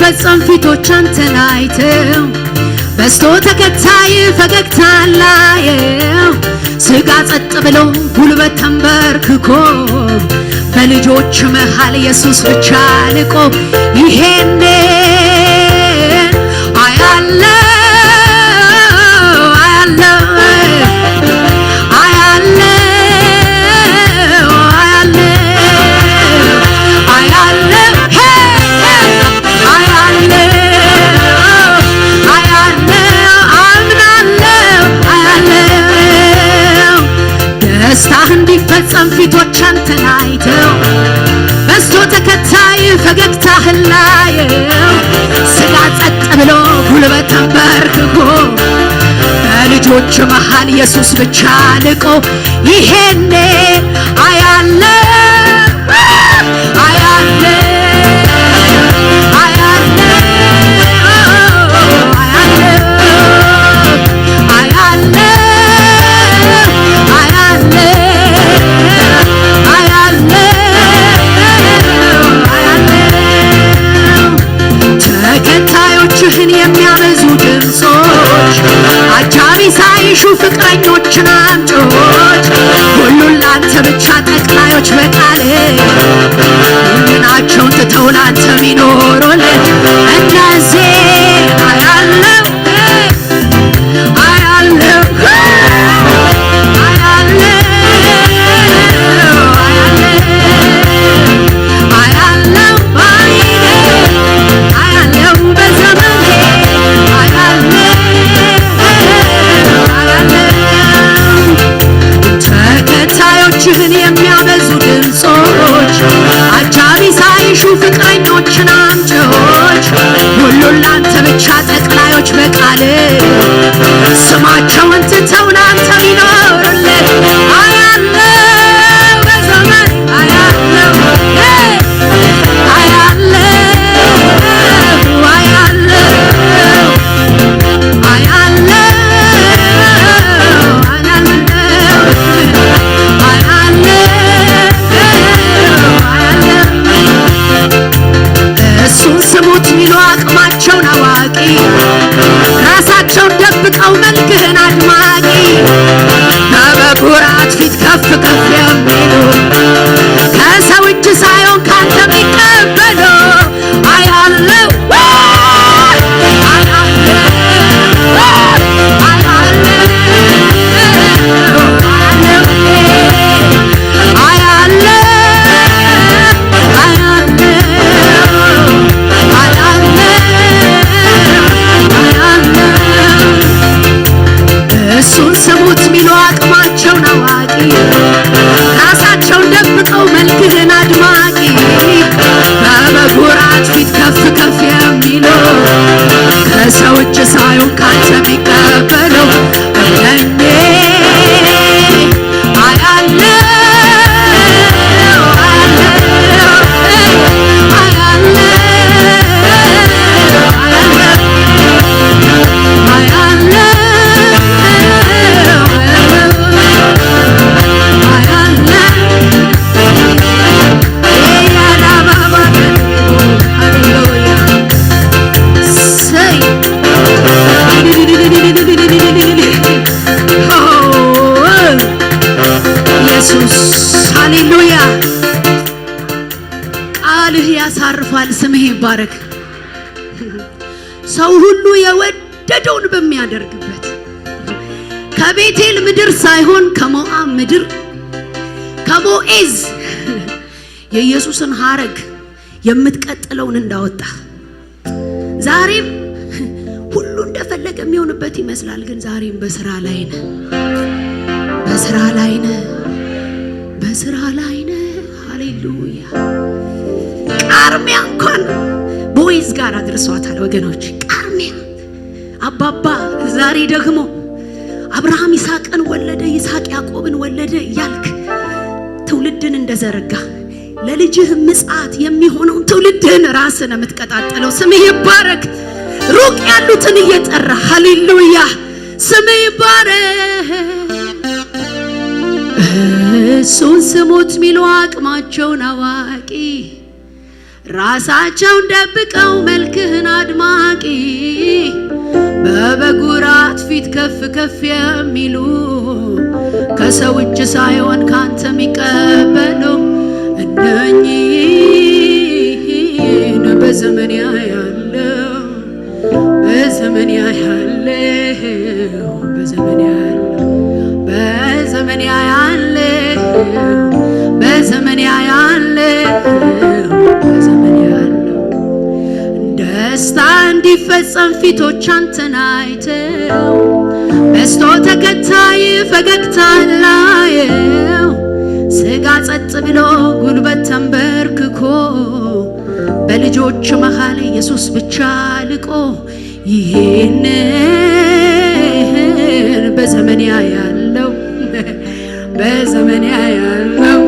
እንዲፈጸም ፊቶች አንተን አይተው በስቶ ተከታይ ፈገግታ ላየው ስጋ ጸጥ ብሎ ጉልበት ተንበርክኮ በልጆች መሃል ኢየሱስ ብቻ ልቆ ይሄኔ አያለው አያለው አያለው አያለው አያለው አያለው አያለው አምናለው አያለው ደስታህ እንዲፈጸም ፊቶች አንተን አይተው በስቶ ተከታይ ፈገግታህን ላየው ስጋ ጸጥ ብሎ ጉልበት ተንበርክኮ በልጆች መሃል ኢየሱስ ብቻ ልቆ ይሄኔ አያለው አያለው አያለው አያለው አያለው አያለው አያለው ተከታዮችህን የሚያበዙ ድምፆች አጃቢ ሳይሹ ፍቅረኞችን አምጮች ሁሉን ላንተ ብቻ ጠቅላዮች በቃል ምናቸውን ትተው ላንተ ሚኖሩልህ እነዚህ አያለው አያለው አያለው አያለው ባይኔ አያለው በዘመኔ አያለው አያለው ተከታዮችህን የሚያበዙ ድምፆች አጃቢ ሳይሹ ፍቅረኞችን አምጪዎች ሁሉን ላንተ ብቻ ጠቅላዮች በቃል ስማቸውን ትተው ላንተ ሚኖሩልህ አያለው በዘመን አያለው አያለው አያለው አያለው አያለው አያለው እሱን ስሙት ሚሉ አቅማቸውን አዋቂ ራሳቸውን ደብቀው መልክህን አድማቂ በበኩራት ፊት ከፍ ከፍ የሚሉ ከሰው እጅ ሳይሆን ካንተ የሚቀበሉ አያለው አያለው አያለው አያለው አያለው እሱን ስሙት ሚሉ አቅማቸውን አዋቂ ራሳቸውን ደብቀው መልክህን አድማቂ በበኩራት ፊት ከፍ ከፍ የሚሉ ከሰው እጅ ሳይሆን ካንተ የሚቀበሉ እነኔ አያለው አያለው አያለው አያለው ኢየሱስ ሃሌሉያ። ቃልህ ያሳርፋል። ስምህ ይባረክ። ሰው ሁሉ የወደደውን በሚያደርግበት ከቤቴል ምድር ሳይሆን ከሞዓብ ምድር ከቦኤዝ የኢየሱስን ሐረግ የምትቀጥለውን እንዳወጣ ዛሬም ሁሉ እንደፈለገ የሚሆንበት ይመስላል፣ ግን ዛሬም በስራ ላይ ነህ፣ በስራ ላይ ነህ፣ በስራ ላይ ነህ። ሃሌሉያ። ቃርሚያ እንኳን ቦዔዝ ጋር አድርሷታል ወገኖች። ቃርሚያ አባባ ዛሬ ደግሞ አብርሃም ይስሐቅን ወለደ፣ ይስሐቅ ያዕቆብን ወለደ እያልክ ትውልድን እንደዘረጋ ለልጅህ ምጽአት የሚሆነውን ትውልድህን ራስህ ነው የምትቀጣጠለው። ስምህ ይባረክ። ሩቅ ያሉትን እየጠራ ሃሌሉያ፣ ስምህ ይባረክ። እሱን ስሙት ሚሉ አቅማቸውን አዋቂ ራሳቸውን ደብቀው መልክህን አድማቂ በበጉ ራት ፊት ከፍ ከፍ የሚሉ ከሰው እጅ ሳይሆን ካንተ የሚቀበሉ እነኚህን በዘመን ያያለው፣ በዘመን ያያለው፣ በዘመን ያያለው፣ በዘመን ያያለው፣ በዘመን ያያለው፣ በዘመን ያለው። ደስታ እንዲፈጸም ፊቶች አንተን አይተው በስቶ ተከታይ ፈገግታ ላየው ስጋ ጸጥ ብሎ ጉልበት ተንበርክኮ በልጆች መሃል ኢየሱስ ብቻ ልቆ ይሄንን በዘመን ያያለው፣ በዘመን ያያለው፣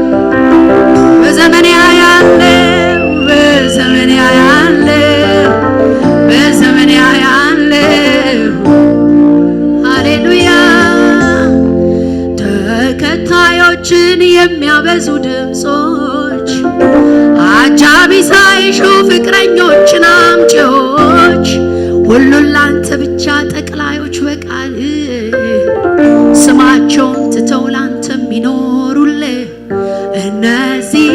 በዘመን ያያለው፣ በዘመን ያያለው፣ በዘመን ያያለው። ሃሌሉያ። ተከታዮችን የሚያበዙ ድምፆች፣ አጃቢ ሳይሹ ፍቅረኞችን አምጪዎች፣ ሁሉን ላንተ ብቻ ጠቅላዮች፣ በቃል ስማቸውን ትተው ላንተ የሚኖሩልህ እነዚህ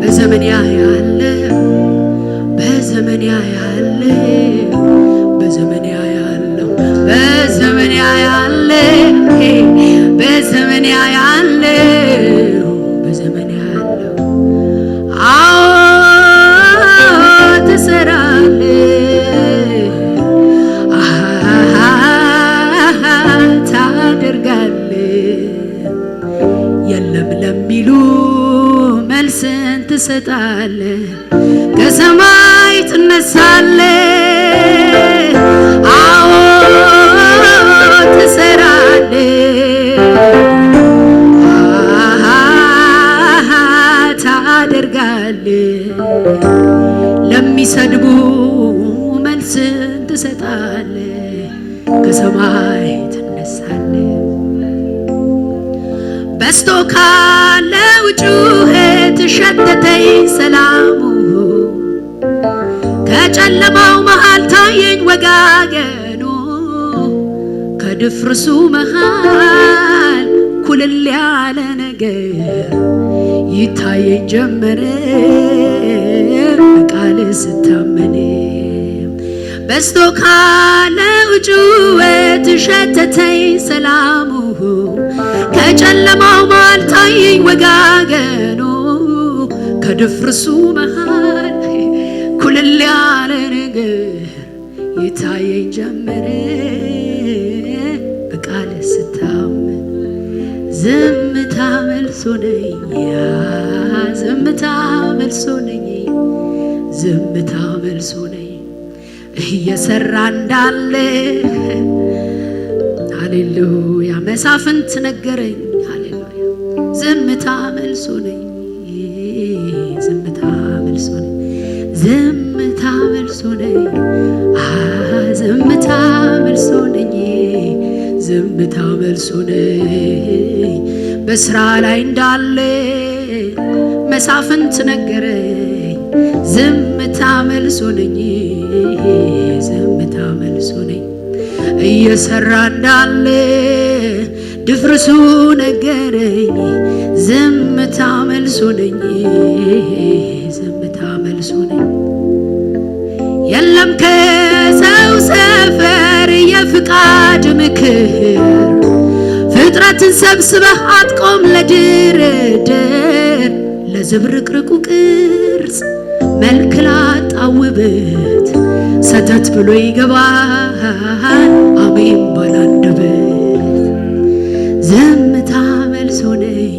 በዘመን ያያለ፣ በዘመን ያያለ፣ በዘመን ያያለው፣ በዘመን ያያለ፣ በዘመን ያያለው፣ በዘመን ያለው። አዎ ትሰራለህ፣ አሃ ታደርጋለህ፣ የለም ለሚሉ መልስን ትሰጣለህ፣ ከሰማይ ትነሳለህ። አዎ ትሰራለህ፣ አሃ ታደርጋለህ፣ ለሚሰድቡ መልስን ትሰጣለህ፣ ከሰማይ ትነሳለህ። በስቶ ካለው ጩኸት ሸተተኝ ሰላሙ፣ ከጨለማው መሃል ታየኝ ወጋገኑ፣ ከድፍርሱ መሃል ኩልል ያለ ነገር ይታየኝ ጀመረ በቃል ስታመን። በስቶ ካለው ጩኸት ሸተተኝ ሰላሙ፣ ከጨለማው መሃል ታየኝ ወጋገኑ፣ ከድፍርሱ መሃል ኩልል ያለ ነገር ይታየኝ ጀመረ በቃል ስታመን። ዝምታ መልሶ ነኝ፣ ዝምታ መልሶ ነኝ፣ ዝምታ መልሶ ነኝ። እየሰራ እንዳለ ሃሌሉያ መሳፍንት ነገረኝ። ሃሌሉያ። ዝምታ መልሶ ነኝ፣ ዝምታ መልሶ ነኝ፣ ዝምታ መልሶ ነኝ፣ ዝምታ መልሶ ነኝ፣ ዝምታ መልሶ ነኝ። በስራ ላይ እንዳለ መሳፍንት ነገረኝ። ዝምታ መልሶ ነኝ፣ ዝምታ መልሶ ነኝ። እየሰራ እንዳለ ድፍርሱ ነገረኝ። ዝምታ መልሶ ነኝ፣ ዝምታ መልሶ ነኝ። የለም ከሰው ሰፈር የፍቃድ ምክር፣ ፍጥረትን ሰብስበህ አትቆም ለድርድር። ለዝብርቅርቁ ቅርጽ መልክ ላጣውበት ሰተት ብሎ ይገባል አሜን ባላንደበት። ዝምታ መልሶ ነኝ፣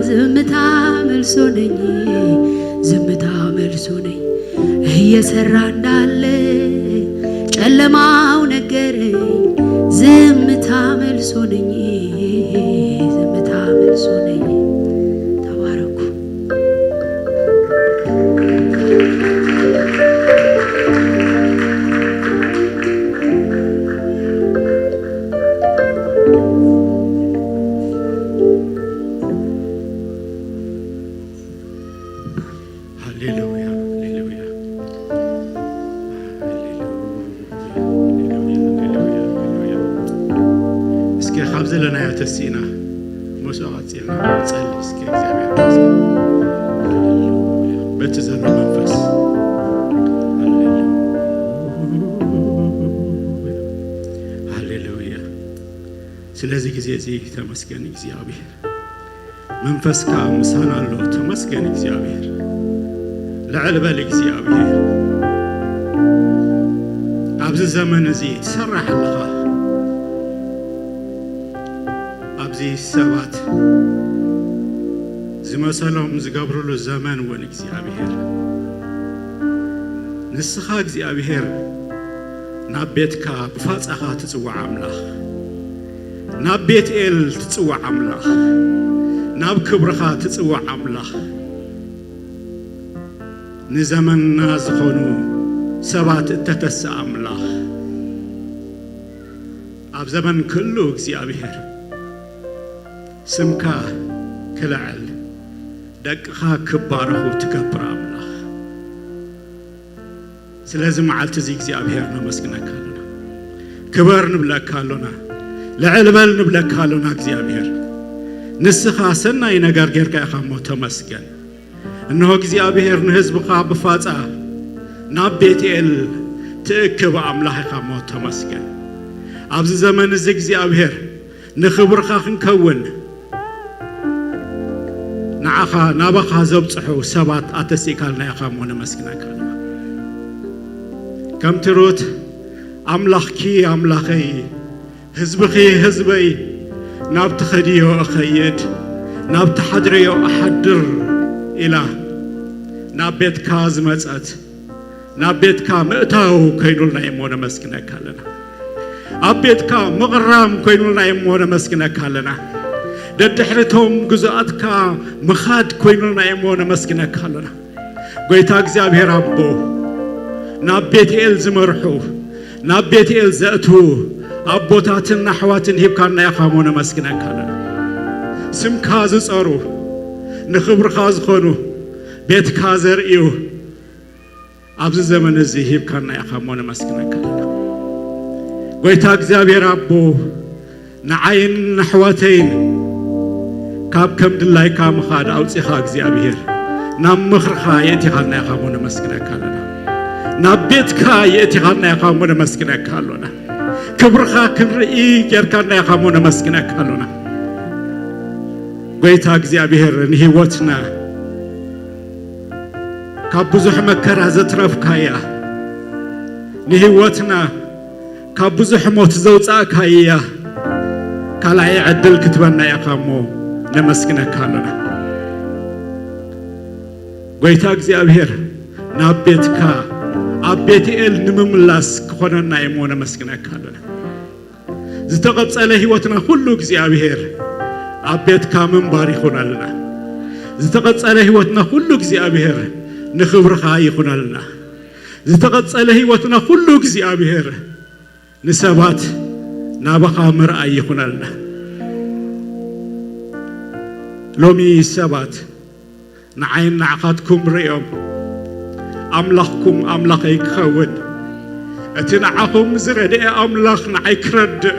ዝምታ መልሶ ነኝ፣ ዝምታ መልሶ ነኝ። እየሰራ እንዳለ ጨለማው ነገረኝ። ዝምታ መልሶ ነኝ፣ ዝምታ መልሶ ነኝ። ተባረኩ። ሃሌሉያ ሃሌሉያ ሃሌሉያ ሃሌሉያ። እስኪ ካብ ዘለናዮ ተሲእና ምስኡ ቀፂልና ንፀሊ። እስኪ እግዚኣብሔር ይመስገን። ሃሌሉያ። በቲ ዘሎ መንፈስ። ሃሌሉያ ሃሌሉያ። ስለዚ ግዜ እዚ ተመስገን እግዚኣብሔር። መንፈስካ ምሳና ኣሎ። ተመስገን እግዚኣብሔር። ልዕል በል እግዚኣብሔር። ኣብዚ ዘመን እዚ ትሰርሕ ኣለኻ። ኣብዚ ሰባት ዝመሰሎም ዝገብርሉ ዘመን እውን እግዚኣብሔር፣ ንስኻ እግዚኣብሔር ናብ ቤትካ ብፋፃኻ ትፅዋዕ ኣምላኽ፣ ናብ ቤትኤል ትፅዋዕ ኣምላኽ፣ ናብ ክብርኻ ትፅዋዕ ኣምላኽ፣ ንዘመንና ዝኾኑ ሰባት እተተስእ ኣምላኽ፣ ኣብ ዘመን ክሉ እግዚኣብሔር ስምካ ክልዕል፣ ደቅኻ ክባረኹ ትገብር ኣምላኽ፣ ስለዚ መዓልቲ እዚ እግዚኣብሔር ነመስግነካ ኣሎና። ክበር ንብለካ ኣሎና። ልዕል በል ንብለካ ኣሎና። እግዚኣብሔር ንስኻ ሰናይ ነገር ጌርካ ኢኻ እሞ ተመስገን። እነሆ እግዚኣብሔር ንህዝብኻ ብፋፃ ናብ ቤትኤል ትእክብ ኣምላኽ ኢኻ እሞ ተመስገን። ኣብዚ ዘመን እዚ እግዚኣብሔር ንክብርኻ ክንከውን ንዓኻ ናባኻ ዘብፅሑ ሰባት ኣተሲእካልና ኢኻ እሞ ነመስግነካ ኣለና። ከምቲ ሩት ኣምላኽኪ ኣምላኸይ፣ ህዝብኺ ህዝበይ፣ ናብ ትኸድዮ እኸይድ፣ ናብ ትሓድርዮ እሓድር ኢላ ናብ ቤትካ ዝመፀት፣ ናብ ቤትካ ምእታው ኮይኑልና እሞ ነመስግነካ ኣለና። ኣብ ቤትካ ምቕራም ኮይኑልና እሞ ነመስግነካ ኣለና። ደድሕሪቶም ግዙኣትካ ምኻድ ኮይኑልና እሞ ነመስግነካ ኣለና። ጎይታ እግዚኣብሔር ኣቦ፣ ናብ ቤትኤል ዝመርሑ፣ ናብ ቤትኤል ዘእትዉ ኣቦታትን ኣሕዋትን ሂብካና ኢኻ እሞ ነመስግነካ ኣለና። ስምካ ዝፀሩ፣ ንክብርኻ ዝኾኑ፣ ቤትካ ዘርእዩ ኣብዚ ዘመን እዚ ሂብካና ኢኻ እሞ ነመስግነካ ኣለና። ጎይታ እግዚኣብሔር ኣቦ፣ ንዓይን ኣሕዋተይን ካብ ከም ድላይካ ምኻድ ኣውፂኻ እግዚኣብሔር ናብ ምኽርኻ የእቲኻልና ኢኻ እሞ ነመስግነካ ኣለና። ናብ ቤትካ የእቲኻልና ኢኻ እሞ ነመስግነካ ኣሎና። ክብርኻ ክንርኢ ጌርካና ኢኻ እሞ ነመስግነካ ኣሎና። ጎይታ እግዚኣብሔር፣ ንህይወትና ካብ ብዙሕ መከራ ዘትረፍካያ፣ ንህይወትና ካብ ብዙሕ ሞት ዘውፃእካያ፣ ካልኣይ ዕድል ክትበና ኢኻ እሞ ነመስግነካ ኣሎና። ጎይታ እግዚኣብሔር፣ ናብ ቤትካ ኣብ ቤትኤል ንምምላስ ክኾነና እሞ ነመስግነካ ኣሎና። ዝተቐፀለ ህይወትና ኩሉ እግዚኣብሔር ኣብ ቤትካ ምንባር ይኹነልና። ዝተቐፀለ ህይወትና ኩሉ እግዚኣብሔር ንክብርኻ ይኹነልና። ዝተቐፀለ ህይወትና ኩሉ እግዚኣብሔር ንሰባት ናባኻ ምርኣይ ይኹነልና። ሎሚ ሰባት ንዓይን ንዓኻትኩም ርእዮም ኣምላኽኩም ኣምላኸይ ክኸውን፣ እቲ ንዓኹም ዝረድአ ኣምላኽ ንዓይ ክረድእ፣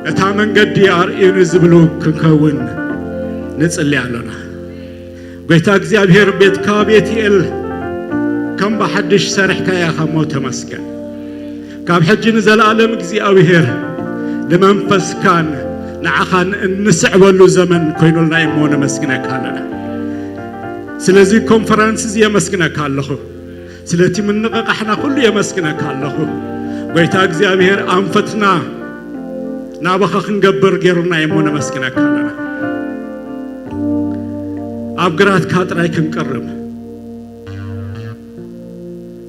እታ መንገዲ ኣርእዩኒ ዝብሉ ክንከውን ንጽሊ ኣሎና። ጎይታ እግዚኣብሔር፣ ቤትካ ቤትኤል ከም ብሓድሽ ሰሪሕካያ እሞ ተመስገን። ካብ ሕጂ ንዘለኣለም እግዚኣብሔር ንመንፈስካን ንዓኻን እንስዕበሉ ዘመን ኮይኑልና እሞ ነመስግነካ ኣለና። ስለዚ ኮንፈረንስ እዚ የመስግነካ ኣለኹ። ስለቲ ምንቕቓሕና ኩሉ የመስግነካ ኣለኹ። ጎይታ እግዚኣብሔር፣ ኣንፈትና ናባኻ ክንገብር ገይሩና እሞ ነመስግነካ ኣለና። ኣብ ግራትካ ጥራይ ክንቅርብ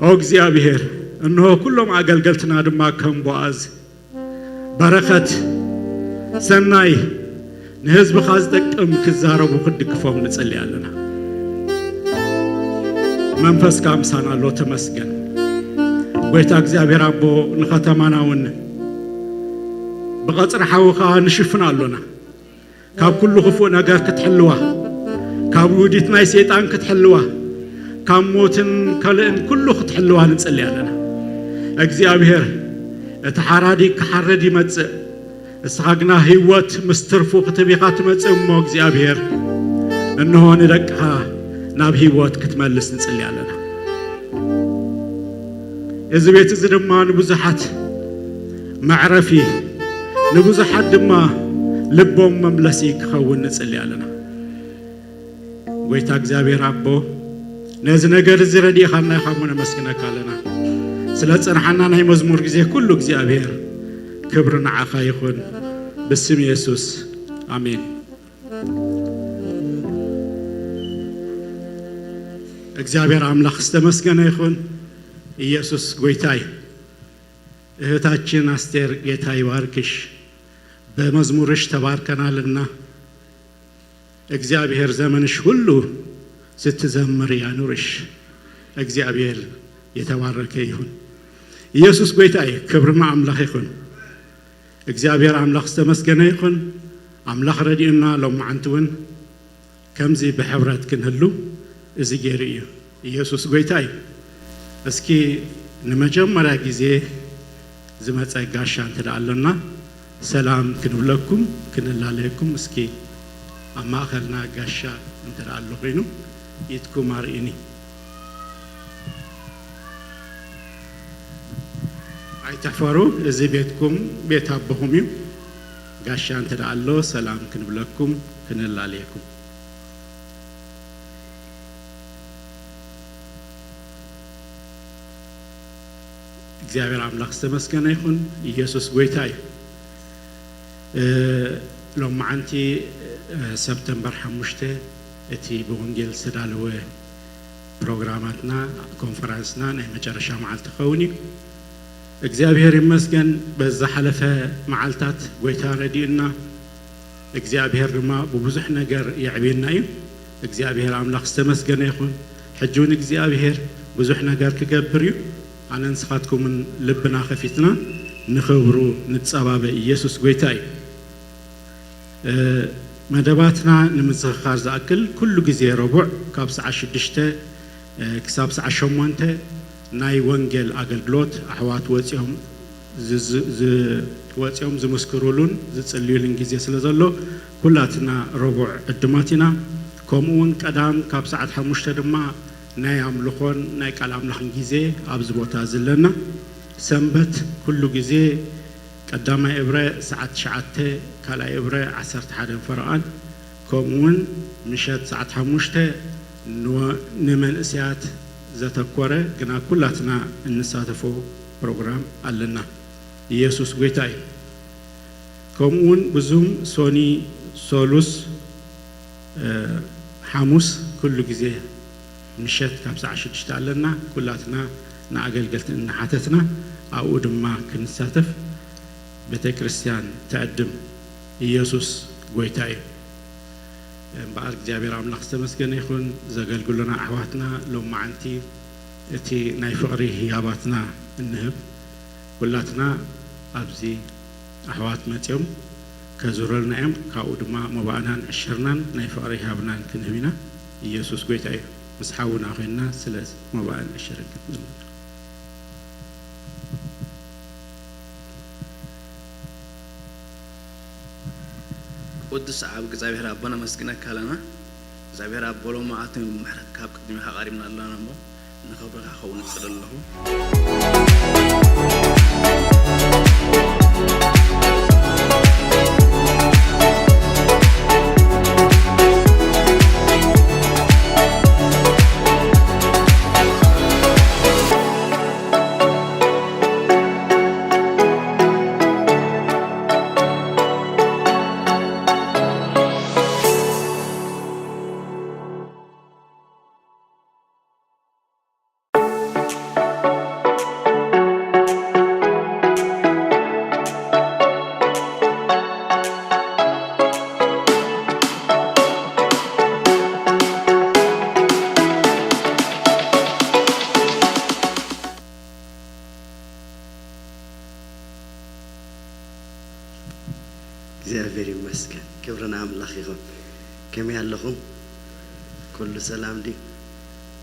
ኦ እግዚኣብሔር፣ እንሆ ኩሎም ኣገልገልትና ድማ ከም ቦኣዝ በረኸት ሰናይ ንህዝብኻ ዝጠቅም ክዛረቡ ክድግፎም ንጽሊ ኣለና። መንፈስካ ምሳና ኣሎ። ተመስገን ጎይታ እግዚኣብሔር ኣቦ። ንኸተማና እውን ብቐፅሪ ሓዊኻ ንሽፍን ኣሎና። ካብ ኩሉ ክፉእ ነገር ክትሕልዋ፣ ካብ ውዲት ናይ ሰይጣን ክትሕልዋ፣ ካብ ሞትን ካልእን ኩሉ ክትሕልዋ ንጽሊ ኣለና። እግዚኣብሔር እቲ ሓራዲ ክሓርድ ይመጽእ፣ እስኻ ግና ህይወት ምስ ትርፉ ክትቢኻ ትመጽእ እሞ እግዚኣብሔር እንሆ ንደቅኻ ናብ ህይወት ክትመልስ ንጽሊ ኣለና። እዚ ቤት እዚ ድማ ንብዙሓት መዕረፊ ንብዙሓት ድማ ልቦም መምለሲ ክኸውን ንጽሊ ኣለና። ጎይታ እግዚኣብሔር ኣቦ ነዚ ነገር እዚ ረዲእኻና ኢኻ እሞ ነመስግነካ ኣለና። ስለ ጽንሓና ናይ መዝሙር ግዜ ኩሉ እግዚኣብሔር ክብሪ ንዓኻ ይኹን፣ ብስም ኢየሱስ ኣሜን። እግዚአብሔር አምላክ ዝተመስገነ ይኹን። ኢየሱስ ጎይታ እዩ። እህታችን አስቴር ጌታ ይባርክሽ። በመዝሙርሽ ተባርከናልና እግዚአብሔር ዘመንሽ ሁሉ ስትዘምር ያኑርሽ። እግዚአብሔር የተባረከ ይሁን። ኢየሱስ ጎይታ እዩ። ክብርና ኣምላኽ ይኹን። እግዚአብሔር ኣምላኽ ዝተመስገነ ይኹን። ኣምላኽ ረዲኡና ሎማዓንቲ እውን ከምዚ ብሕብረት ክንህሉ እዚ ገይሩ እዩ። ኢየሱስ ጎይታ እዩ። እስኪ ንመጀመርያ ግዜ ዝመፀ ጋሻ እንተ ኣሎና ሰላም ክንብለኩም ክንላለየኩም፣ እስኪ ኣብ ማእኸልና ጋሻ እንተ ኣሎ ኮይኑ ኢድኩም ኣርእዩኒ። ኣይትሕፈሩ፣ እዚ ቤትኩም ቤት ኣቦኹም እዩ። ጋሻ እንተ ኣሎ ሰላም ክንብለኩም ክንላለየኩም። እግዚአብሔር ኣምላኽ ዝተመስገነ ይኹን። ኢየሱስ ጎይታ እዩ። ሎማዓንቲ September 5 እቲ ብወንጌል ዝተዳለወ ፕሮግራማትና ኮንፈረንስና ናይ መጨረሻ መዓልቲ ክኸውን እዩ። እግዚአብሔር ይመስገን፣ በዝሓለፈ መዓልታት ጎይታ ረዲኡና፣ እግዚአብሔር ድማ ብብዙሕ ነገር የዕብየና እዩ። እግዚአብሔር ኣምላኽ ዝተመስገነ ይኹን። ሕጂ እውን እግዚአብሔር ብዙሕ ነገር ክገብር እዩ። ኣነ ንስኻትኩምን ልብና ከፊትና ንኽብሩ ንፀባበ። ኢየሱስ ጎይታ እዩ። መደባትና ንምዝኽኻር ዝኣክል ኩሉ ግዜ ረቡዕ ካብ ሰዓት 6 ክሳብ ሰዓት 8 ናይ ወንጌል ኣገልግሎት ኣሕዋት ወፂኦም ዝምስክሩሉን ዝፅልዩሉን ግዜ ስለ ዘሎ ኩላትና ረቡዕ ዕድማት ኢና። ከምኡ እውን ቀዳም ካብ ሰዓት 5 ድማ ናይ ኣምልኾን ናይ ቃል ኣምላኽን ግዜ ኣብዚ ቦታ ዘለና። ሰንበት ኩሉ ግዜ ቀዳማይ እብረ ሰዓት 9፣ ካልኣይ እብረ 11:30፣ ከምኡ እውን ምሸት ሰዓት 5 ንመንእሰያት ዘተኮረ ግና ኩላትና እንሳተፎ ፕሮግራም ኣለና። ኢየሱስ ጎይታ እዩ። ከምኡ እውን ብ Zoom ሶኒ፣ ሶሉስ፣ ሓሙስ ኩሉ ግዜ ምሸት ካብ ሰዓት 6 ኣለና። ኩላትና ንኣገልገልቲ እናሓተትና ኣብኡ ድማ ክንሳተፍ ቤተ ክርስቲያን ትዕድም። ኢየሱስ ጎይታ እዩ። እምበኣር እግዚኣብሔር ኣምላኽ ዝተመስገነ ይኹን። ዘገልግሉና ኣሕዋትና ሎማዓንቲ እቲ ናይ ፍቕሪ ህያባትና እንህብ ኩላትና ኣብዚ ኣሕዋት መፂኦም ከዙረልና እዮም። ካብኡ ድማ መባእናን ዕሽርናን ናይ ፍቕሪ ሃብናን ክንህብ ኢና። ኢየሱስ ጎይታ እዩ። ምስ ሓውና ኮይንና ስለ መባእን ዕሽርን ክንህብ። ቅዱስ ኣብ እግዚኣብሔር ኣቦ ነመስግነካ ኣለና። እግዚኣብሔር ኣቦ ሎሚ መዓልቲ ምሕረት ካብ ቅድሚኻ ቀሪብና ኣለና እሞ ንኽብርኻ ክኸውን እፅሊ ኣለኹ። እግዚአብሔር ይመስገን። ክብርና ኣምላኽ ይኹን። ከመይ ኣለኹም? ኩሉ ሰላም ድዩ?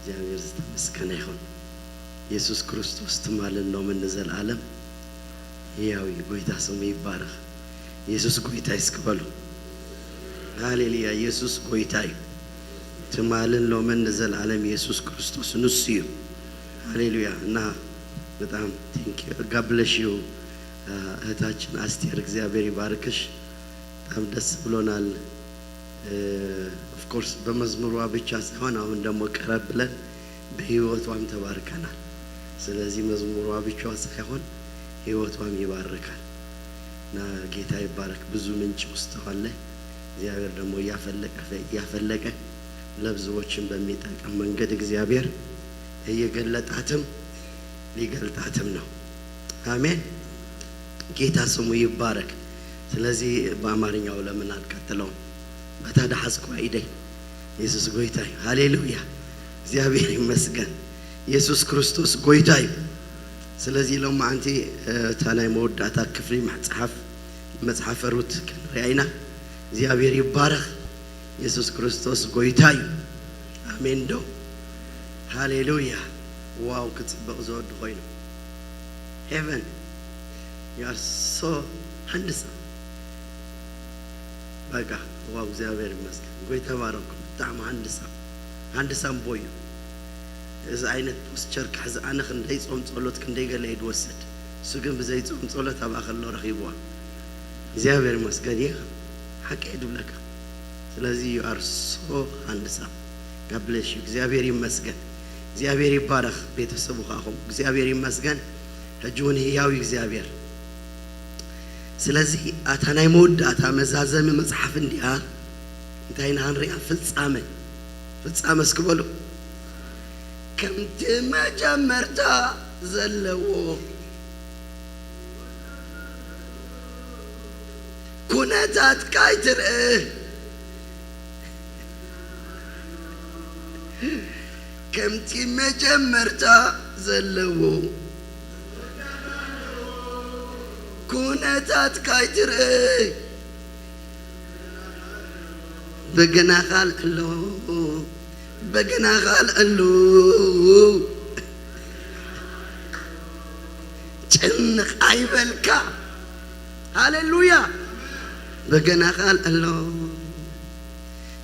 እግዚአብሔር ዝተመስገነ ይኹን። ኢየሱስ ክርስቶስ ትማልን ሎምን ንዘለዓለም ሕያው እዩ። ጎይታ ስሙ ይባረኽ። ኢየሱስ ጎይታ ይስክበሉ። ሃሌሉያ። ኢየሱስ ጎይታ እዩ። ትማልን ሎምን ንዘለዓለም ኢየሱስ ክርስቶስ ንሱ እዩ። ሃሌሉያ። እና በጣም thank you, God bless you እህታችን አስቴር፣ እግዚአብሔር ይባርክሽ። በጣም ደስ ብሎናል። Of course በመዝሙሯ ብቻ ሳይሆን አሁን ደግሞ ቀረብ ብለን በህይወቷም ተባርከናል። ስለዚህ መዝሙሯ ብቻ ሳይሆን ህይወቷም ይባርካል እና ጌታ ይባረክ። ብዙ ምንጭ ውስጥ አለ። እግዚአብሔር ደግሞ እያፈለቀ እያፈለቀ ለብዙዎችን በሚጠቅም መንገድ እግዚአብሔር እየገለጣትም ሊገልጣትም ነው። አሜን። ጌታ ስሙ ይባረክ። ስለዚህ በአማርኛው ለምን አልቀጥለውም? በታ ደሓዝኩዋ ኢደይ። ኢየሱስ ጎይታ እዩ። ሃሌሉያ፣ እግዚአብሔር ይመስገን። ኢየሱስ ክርስቶስ ጎይታ እዩ። ስለዚ ሎማዓንቲ እታ ናይ መወዳእታ ክፍሊ መፅሓፍ መፅሓፈ ሩት ክንሪኣ ኢና። እግዚአብሔር ይባረኽ። ኢየሱስ ክርስቶስ ጎይታ እዩ። ኣሜን ዶ? ሃሌሉያ። Wow፣ ክፅብቕ ዝወዲ ኮይኑ። ሄቨን፣ you are so handsome። በቃ wow፣ እግዚአብሔር ይመስገን። ጎይታ ባረኩም። ብጣዕሚ handsome, handsome boy እዩ። እዚ ዓይነት posture ክሕዚ ኣነ ክንደይ ፆም ፀሎት፣ ክንደይ ገለ እየ ድወስድ። እሱ ግን ብዘይ ፆም ፀሎት ኣብኣ ከሎ ረኺብዋ። እግዚአብሔር ይመስገን። እየ ሓቂ እየ ድብለካ። ስለዚ you are so handsome, God bless you። እግዚአብሔር ይመስገን። እግዚአብሔር ይባረኽ። ቤተሰቡ ከኣኹም እግዚአብሔር ይመስገን። ሕጂ እውን ህያው እዩ እግዚአብሔር። ስለዚ ኣታ ናይ መወዳእታ መዛዘሚ መፅሓፍ እንዲኣ እንታይ ኢና ክንሪኣ? ፍፃመ፣ ፍፃመ እስክበሉ። ከምቲ መጀመርታ ዘለዎ ኩነታት ካይትርእ፣ ከምቲ መጀመርታ ዘለዎ ኩነታት ካይትርእ፣ በገናኻ ኣልዕሎ፣ በገናኻ ኣልዕሉ፣ ጭንቕ ኣይበልካ። ሃሌሉያ። በገናኻ ኣልዕሎ፣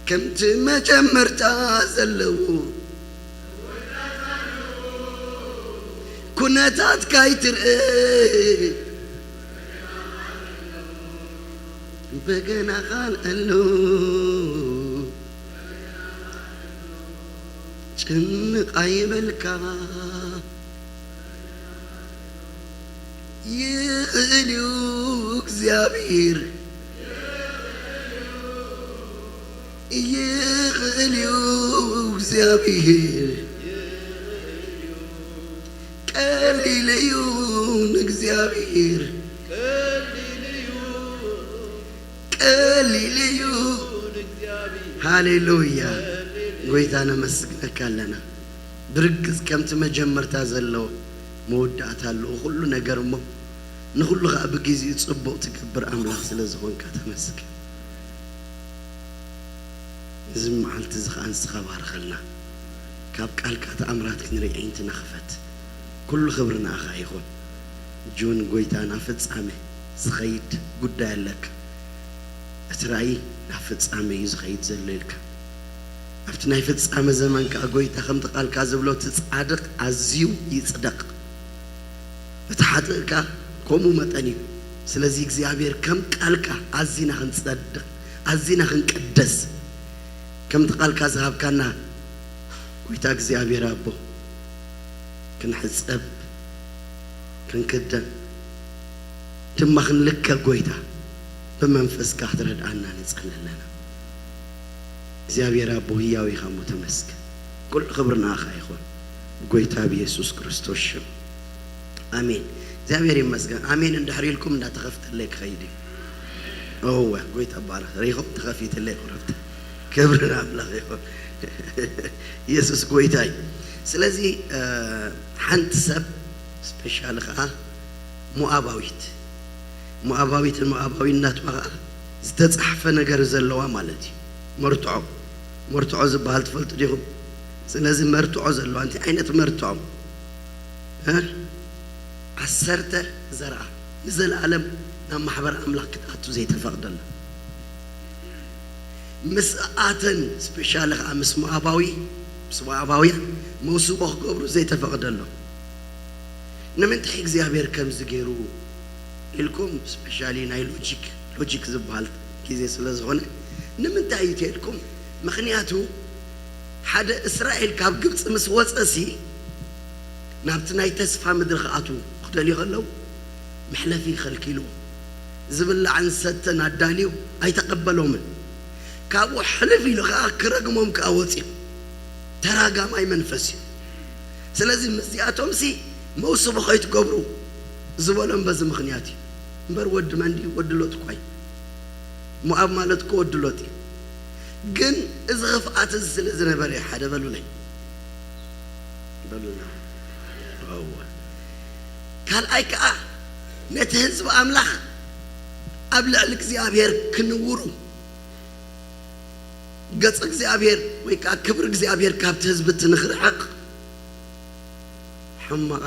ከምቲ መጀመርታ ዘለዎ ኩነታት ካይትርእ፣ በገናኻ ኣልዕሉ፣ ጭንቕ ኣይበልካ። ይኽእል እዩ እግዚአብሔር፣ ይኽእል እዩ እግዚአብሔር፣ ቀሊል እዩ ንእግዚአብሔር፣ ቀሊል እዩ። ሃሌሉያ። ጎይታ ነመስግነካ ኣለና። ብርግፅ ከምቲ መጀመርታ ዘለዎ መወዳእታ ኣለዎ ኩሉ ነገር እሞ ንኩሉ ከዓ ብግዚኡ ፅቡቅ ትገብር ኣምላኽ ስለ ዝኾንካ ተመስገን። እዚ መዓልቲ እዚ ከዓ ንስኻ ባርኸልና። ካብ ቃልካ ተኣምራት ክንርኢ ዓይንትና ክፈት። ኩሉ ክብሪ ንኣኻ ይኹን። ጁን ጎይታ ናብ ፍጻሜ ዝኸይድ ጉዳይ ኣለካ፣ እቲ ራእይ ናብ ፍጻሜ እዩ ዝኸይድ ዘሎ ኢልካ። ኣብቲ ናይ ፍጻሜ ዘመን ከዓ ጎይታ ከምቲ ቃልካ ዝብሎ እቲ ጻድቕ ኣዝዩ ይጽደቕ፣ እቲ ሓጥእ ከዓ ከምኡ መጠን እዩ። ስለዚ እግዚኣብሔር ከም ቃልካ ኣዚና ክንጸድቕ፣ ኣዚና ክንቅደስ፣ ከምቲ ቃልካ ዝሃብካና ጎይታ እግዚኣብሔር ኣቦ ክንሕፀብ፣ ክንክደን፣ ድማ ክንልከ ጎይታ ብመንፈስካ ክትረድኣና ንጸሊ ኣለና። እግዚኣብሔር ኣቦ ህያው ኢኻ እሞ ተመስገን። ኩሉ ክብሪ ንኣኻ ይኹን ጎይታ ብየሱስ ክርስቶስ ሽም፣ ኣሜን። እግዚኣብሔር ይመስገን። ኣሜን እንድሕር ኢልኩም እንዳተኸፍተለይ ክኸይድ እዩ። እወ፣ ጎይታ ባረኽ። ሪኢኹም ተኸፊትለይ ቁርብቲ። ክብሪ ንኣምላኽ ይኹን። ኢየሱስ ጎይታ እዩ። ስለዚ ሓንቲ ሰብ specially ከዓ ሞኣባዊት፣ ሞኣባዊትን ሞኣባዊነቷ ከዓ ዝተፃሕፈ ነገር ዘለዋ ማለት እዩ። መርትዖ፣ መርትዖ ዝበሃል ትፈልጡ ዲኹም? ስለዚ መርትዖ ዘለዋ እንታይ ዓይነት መርትዖ? 10 ዘርኣ ንዘለኣለም ናብ ማሕበር ኣምላኽ ክትኣቱ ዘይተፈቕደላ፣ ምስ ኣተን specially ከዓ ምስ ሞኣባውያን መውስቦ ክገብሩ ዘይተፈቕደሎ። ንምንታይ እግዚኣብሔር ከምዚ ገይሩ ኢልኩም፣ specially ናይ logic ዝበሃል ግዜ ስለ ዝኾነ፣ ንምንታይ እዩ ተልኩም፣ ምክንያቱ ሓደ እስራኤል ካብ ግብፂ ምስ ወፀሲ ናብቲ ናይ ተስፋ ምድሪ ክኣትዉ ክደልዩ ከለዉ መሕለፊ ከልኪልዎ፣ ዝብላዕን ሰተን ኣዳልዩ ኣይተቐበሎምን። ካብኡ ሕልፍ ኢሉ ከዓ ክረግሞም ከዓ ወፂኡ። ተራጋማይ መንፈስ እዩ። ስለዚ ምስዚኣቶም ሲ መውስቦ ከይትገብሩ ዝበሎም በዚ ምክንያት እዩ እምበር ወዲ መን ድዩ? ወዲ ሎጥ እኳ እዩ። ሞኣብ ማለት እኮ ወዲ ሎጥ እዩ። ግን እዚ ክፍኣት እዚ ስለ ዝነበረ እዩ። ሓደ በሉለይ፣ በሉና። ካልኣይ ከዓ ነቲ ህዝቢ ኣምላኽ ኣብ ልዕሊ እግዚኣብሔር ክንውሩ፣ ገጽ እግዚኣብሔር ወይ ከዓ ክብሪ እግዚኣብሔር ካብቲ ህዝቢ እቲ ንክርሕቕ ሕማቕ